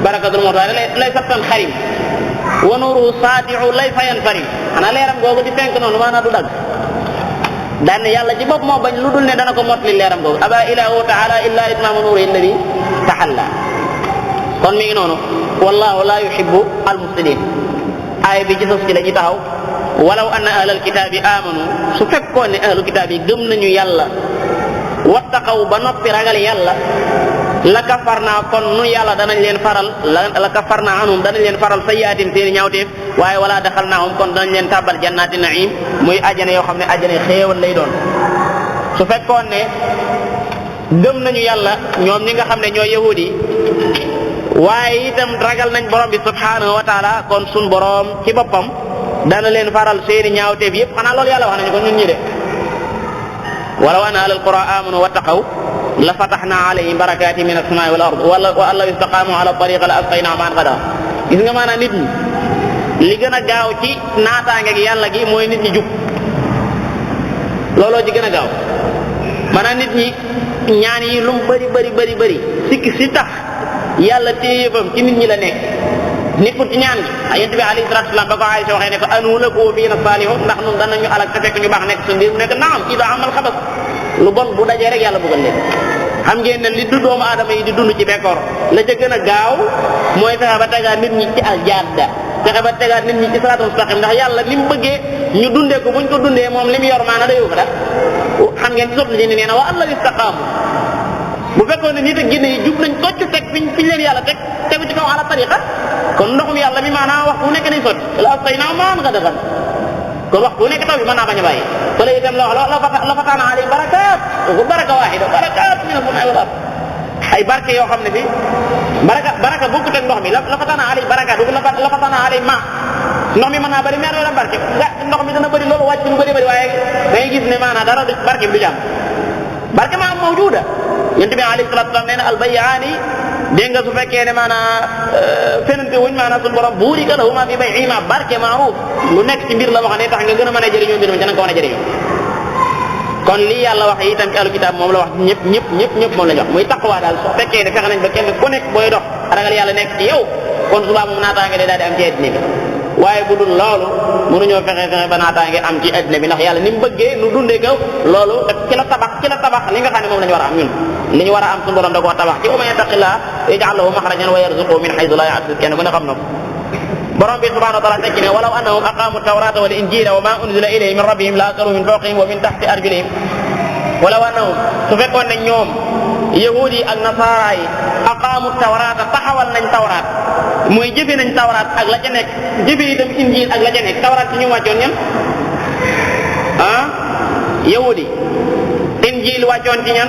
barakatul muxtaar lay sattan xarim wa nuuru saati'u lay fayan farim xanaa leeram googu di fenk noonu maanaa du dagg daan ne yàlla ci bopp moo bañ lu dul ne dana ko mottali leeram googu aba ilahu taala illa itmaamu nuurihi alladi taxalla kon mi ngi noonu wallahu la yuhibbu al mufsidin aaya bi ci sos ci la ci taxaw walaw anna ahlal kitaabi amanu su fekkoon ne ahlul kitaab yi gëm nañu yàlla wattaqaw ba noppi ragal yàlla la kafarna kon nu yàlla danañ leen faral la kafarna anhum danañ leen faral sayyi'aatin seeni ñaawteef waaye wala daxalnaahum kon danañ leen tàbbal jannaati na'iim muy ajjana yoo xam ne ajjana xéewal lay doon su fekkoon ne gëm nañu yàlla ñoom ñi nga xam ne ñooy yahudi waaye itam ragal nañ borom bi subhaanahu wa taala kon sun borom ci boppam dana leen faral seeni ñaawteef yëpp xanaa loolu yàlla wax nañu ko ñun ñi de walaw anna ahlal qura amanu wattaqaw la fataxna alayhim barakatin min as-samaa'i wal ard wa allaw istaqaamu ala tariqa la asqaynahum ma'an ghadaqa gis nga maanaam nit ñi li gën a gaaw ci naataange gi yàlla gi mooy nit ñi jub looloo ci gën a gaaw maanaam nit ñi ñaan yi lu mu bëri sikki si tax yàlla téyefam ci nit ñi la nekk nekkul ci ñaan gi Yonent bi alayhi salaatu wasalaam ba ko Aysa waxee ne ko anuhlaku wa fiina saalihun ndax ñun danañu alak te fekk ñu baax nekk suñu biir mu nekk naam idaa amal xabas lu bon bu dajee rek yàlla bëggal leen xam ngeen ne li du doomu aadama yi di dund ci bekkoor la ca gën a gaaw mooy fexe ba tegaat nit ñi ci aljaada fexe ba tegaat nit ñi ci siraatal mustaqim ndax yàlla li mu bëggee ñu dundee ko buñ ko dundee moom li mu yor maana day ko def xam ngeen ci sopp ni nee na wa allaw istaqaamu bu fekkoon ne nit ak jinne yi jub nañ kocc teg fiñ leen yàlla tegu ci kaw ala tariqa kon ndoxum yàlla mi maanaam waxtu bu nekk nañ sotti la asqaynahum ma'an ghadaqa kon waxtu bu nekk taw bi mën naa bañ a bàyyi fële itam la fataana alayhim barakaat baraka waahida barakaat min as-samaa'i wal ard ay barke yoo xam ne fi baraka bokkut ak ndox mi la fataana alayhim barakaat la fataana alayhim ma ndox mi mën naa bëri mais loolu barke ndox mi dana bëri loolu wàcc lu bëri waaye dangay gis ne maanaam dara barke bi du jàmm barke maa mawjuuda Yonent bi alayhi salaatu wa salaam nee na al-bay'aani dégg nga su fekkee ne maanaam fenante wuñ maanaam suñu borom buurika lahumaa fii bay'ihimaa barke maaruf lu nekk ci mbir la wax ne tax nga gën a mën a jëriñoo mbir mi dana ko mën a jëriñoo kon lii yàlla wax itam ci ahlu kitaab moom la wax ñëpp moom la ñu wax muy taqwa daal su fekkee ne fexe nañ ba kenn ku nekk booy dox ragal yàlla nekk ci yow kon subaa moom naataange day daal di am ci addina bi waaye bu dul loolu mënuñoo fexe ba naataange am ci addina bi ndax yàlla ni mu bëggee nu dundee ko loolu ci la tabax li nga xam ne moom la ñu war a am ñun li ñu war a am suñu borom da koo tabax ci wa man yattaqillah yaj'al lahu makhrajan wa yarzuqhu min haythu la yahtasib kenn ku ne xam na ko borom bi subhanahu wa ta'ala tekki ne walaw annahum aqamu tawrata wal injila wa ma unzila ilayhim min rabbihim la akalu min fawqihim wa min tahti arjulihim walaw annahum su fekkoon ne ñoom yahudi yi ak nasaara yi aqamu tawrata taxawal nañ tawraat mooy jëfe nañ tawraat ak la ca nekk jëfe itam injil ak la ca nekk tawraat ci ñu wàccoon ñan yahudi injil wàccoon ci ñan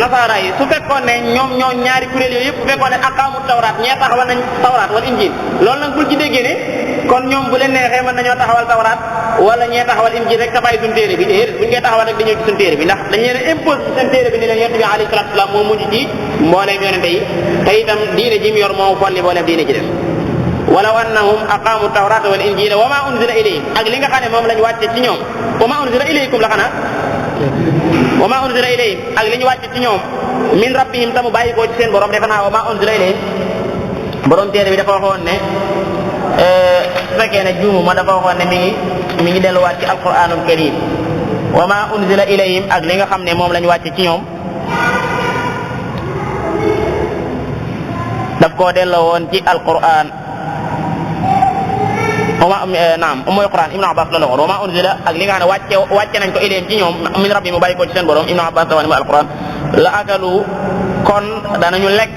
nasaara yi su fekkoon ne ñoom ñoo ñaari kuréel yooyu yëpp su fekkoon ne aqaamu tawraat ñee taxawal nañ tawraat wala injil loolu nag bul ci déggee ne kon ñoom bu leen neexee mën nañoo taxawal tawraat wala ñee taxawal injil rek tafay suñu téere bi déedéet buñ koy taxawal rek dañoo ci suñu téere bi ndax dañ leen impose ci seen téere bi ni leen yonent bi alayhi salaatu salaam moo mujj ci mbooleem yonente yi te itam diine ji mu yor moo folli mbooleem diine ji def walaw annahum aqaamu tawrata wal injila wa ma unzila ilayhim ak li nga xam ne moom lañ wàcce ci ñoom wa ma unzila ilaykum la xanaa wa ma unzila ilayhim ak li ñu wàcce ci ñoom min rabbihim tamu bàyyi ko ci seen borom defe naa wa ma unzila ilayhim borom téere bi dafa waxoon ne su fekkee ne juumu ma dafa waxoon ne mi ngi delluwaat ci alquranul karim wa ma unzila ilayhim ak li nga xam ne moom lañ wàcce ci ñoom daf koo delloo woon ci alquran naam mooy quran ibnu abbas la waxoon wa ma unzila ak li nga xam ne wàcce nañ ko ilayhim ci ñoom min rabbihim mu bàyyi ko ci seen borom ibnu abbas la wax ne mooy alquran la akalu kon danañu lekk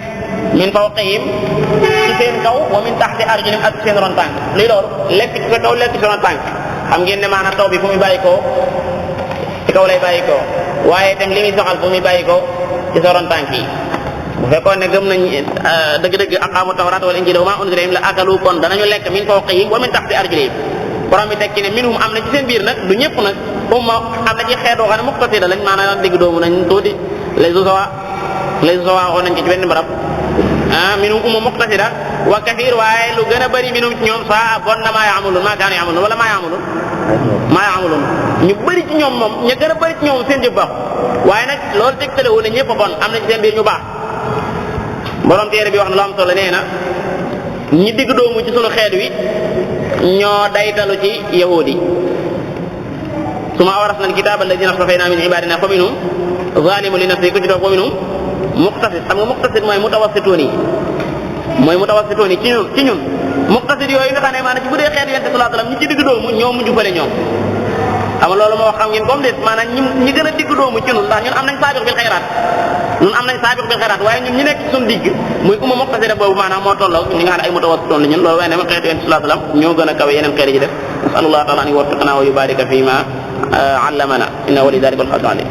min fawqihim ci seen kaw wa min taxti arjulihim ak seen ron tànk lii loolu lekk ci sa kaw lekk ci ron tànk xam ngeen ne maanaam taw bi fu muy bàyyi ko ci kaw lay bàyyi ko waaye itam li muy soxal fu muy bàyyi ko ci sa ron tànk yi bu fekkoon ne gëm nañ dëgg-dëgg aqaamu tawraat wal injiil wa maa unzila ilayhim la akalu kon danañu lekk min fawqihim wa min taxti arjulihim borom bi tekki ne minhum am na ci seen biir nag du ñëpp nag umma am na ci xeetoo xam ne muqtasida lañ maanaam digg doomu nañ tuuti laysu sawa waxoon nañ ci benn barab minhum umma muqtasida wa kathir waaye lu gën a bëri minhum ci ñoom saa bon na maa yaamulun maa kaanu yaamulun wala maa yaamulun ñu bëri ci ñoom moom ñu gën a bëri ci ñoom seen jëf baax waaye nag loolu tegtale wu ne ñëpp a bon am na ci seen biir ñu baax borom téere bi wax na lu am solo nee na ñi digg doomu ci sunu xeet wi ñoo daytalu ci yahudi suma awrasna alkitaba alladina stafayna min ibadina fa minhum zalimun li nafsihi ku ci toog fa minhum muqtasid xam nga muqtasid mooy mutawassitoon yi ci ñun muqtasid yooyu nga xam ne maanaam ci bu dee xeet yonent sallallahu alayhi wasallam ñi ci digg doomu ñoo mujj fële ñoom xam loolu moo wax xam ngeen comme déet maanaam ñi gën a digg doomu ci ñun ndax ñun am nañ saabiq bil xayraat waaye ñun ñi nekk ci suñu digg muy umma muqtasida boobu maanaam moo tolloog ñi nga xam ne ay mutawassitoon la ñun loolu waaye ne ma xeetu yonent sallallahu alayhi wasallam ñoo gën a kawe yeneen xeet yi ci def nasalullah taala an yuwaffiqana wa yubarika fi ma allamana innahu li dhalika al-qadiru alayh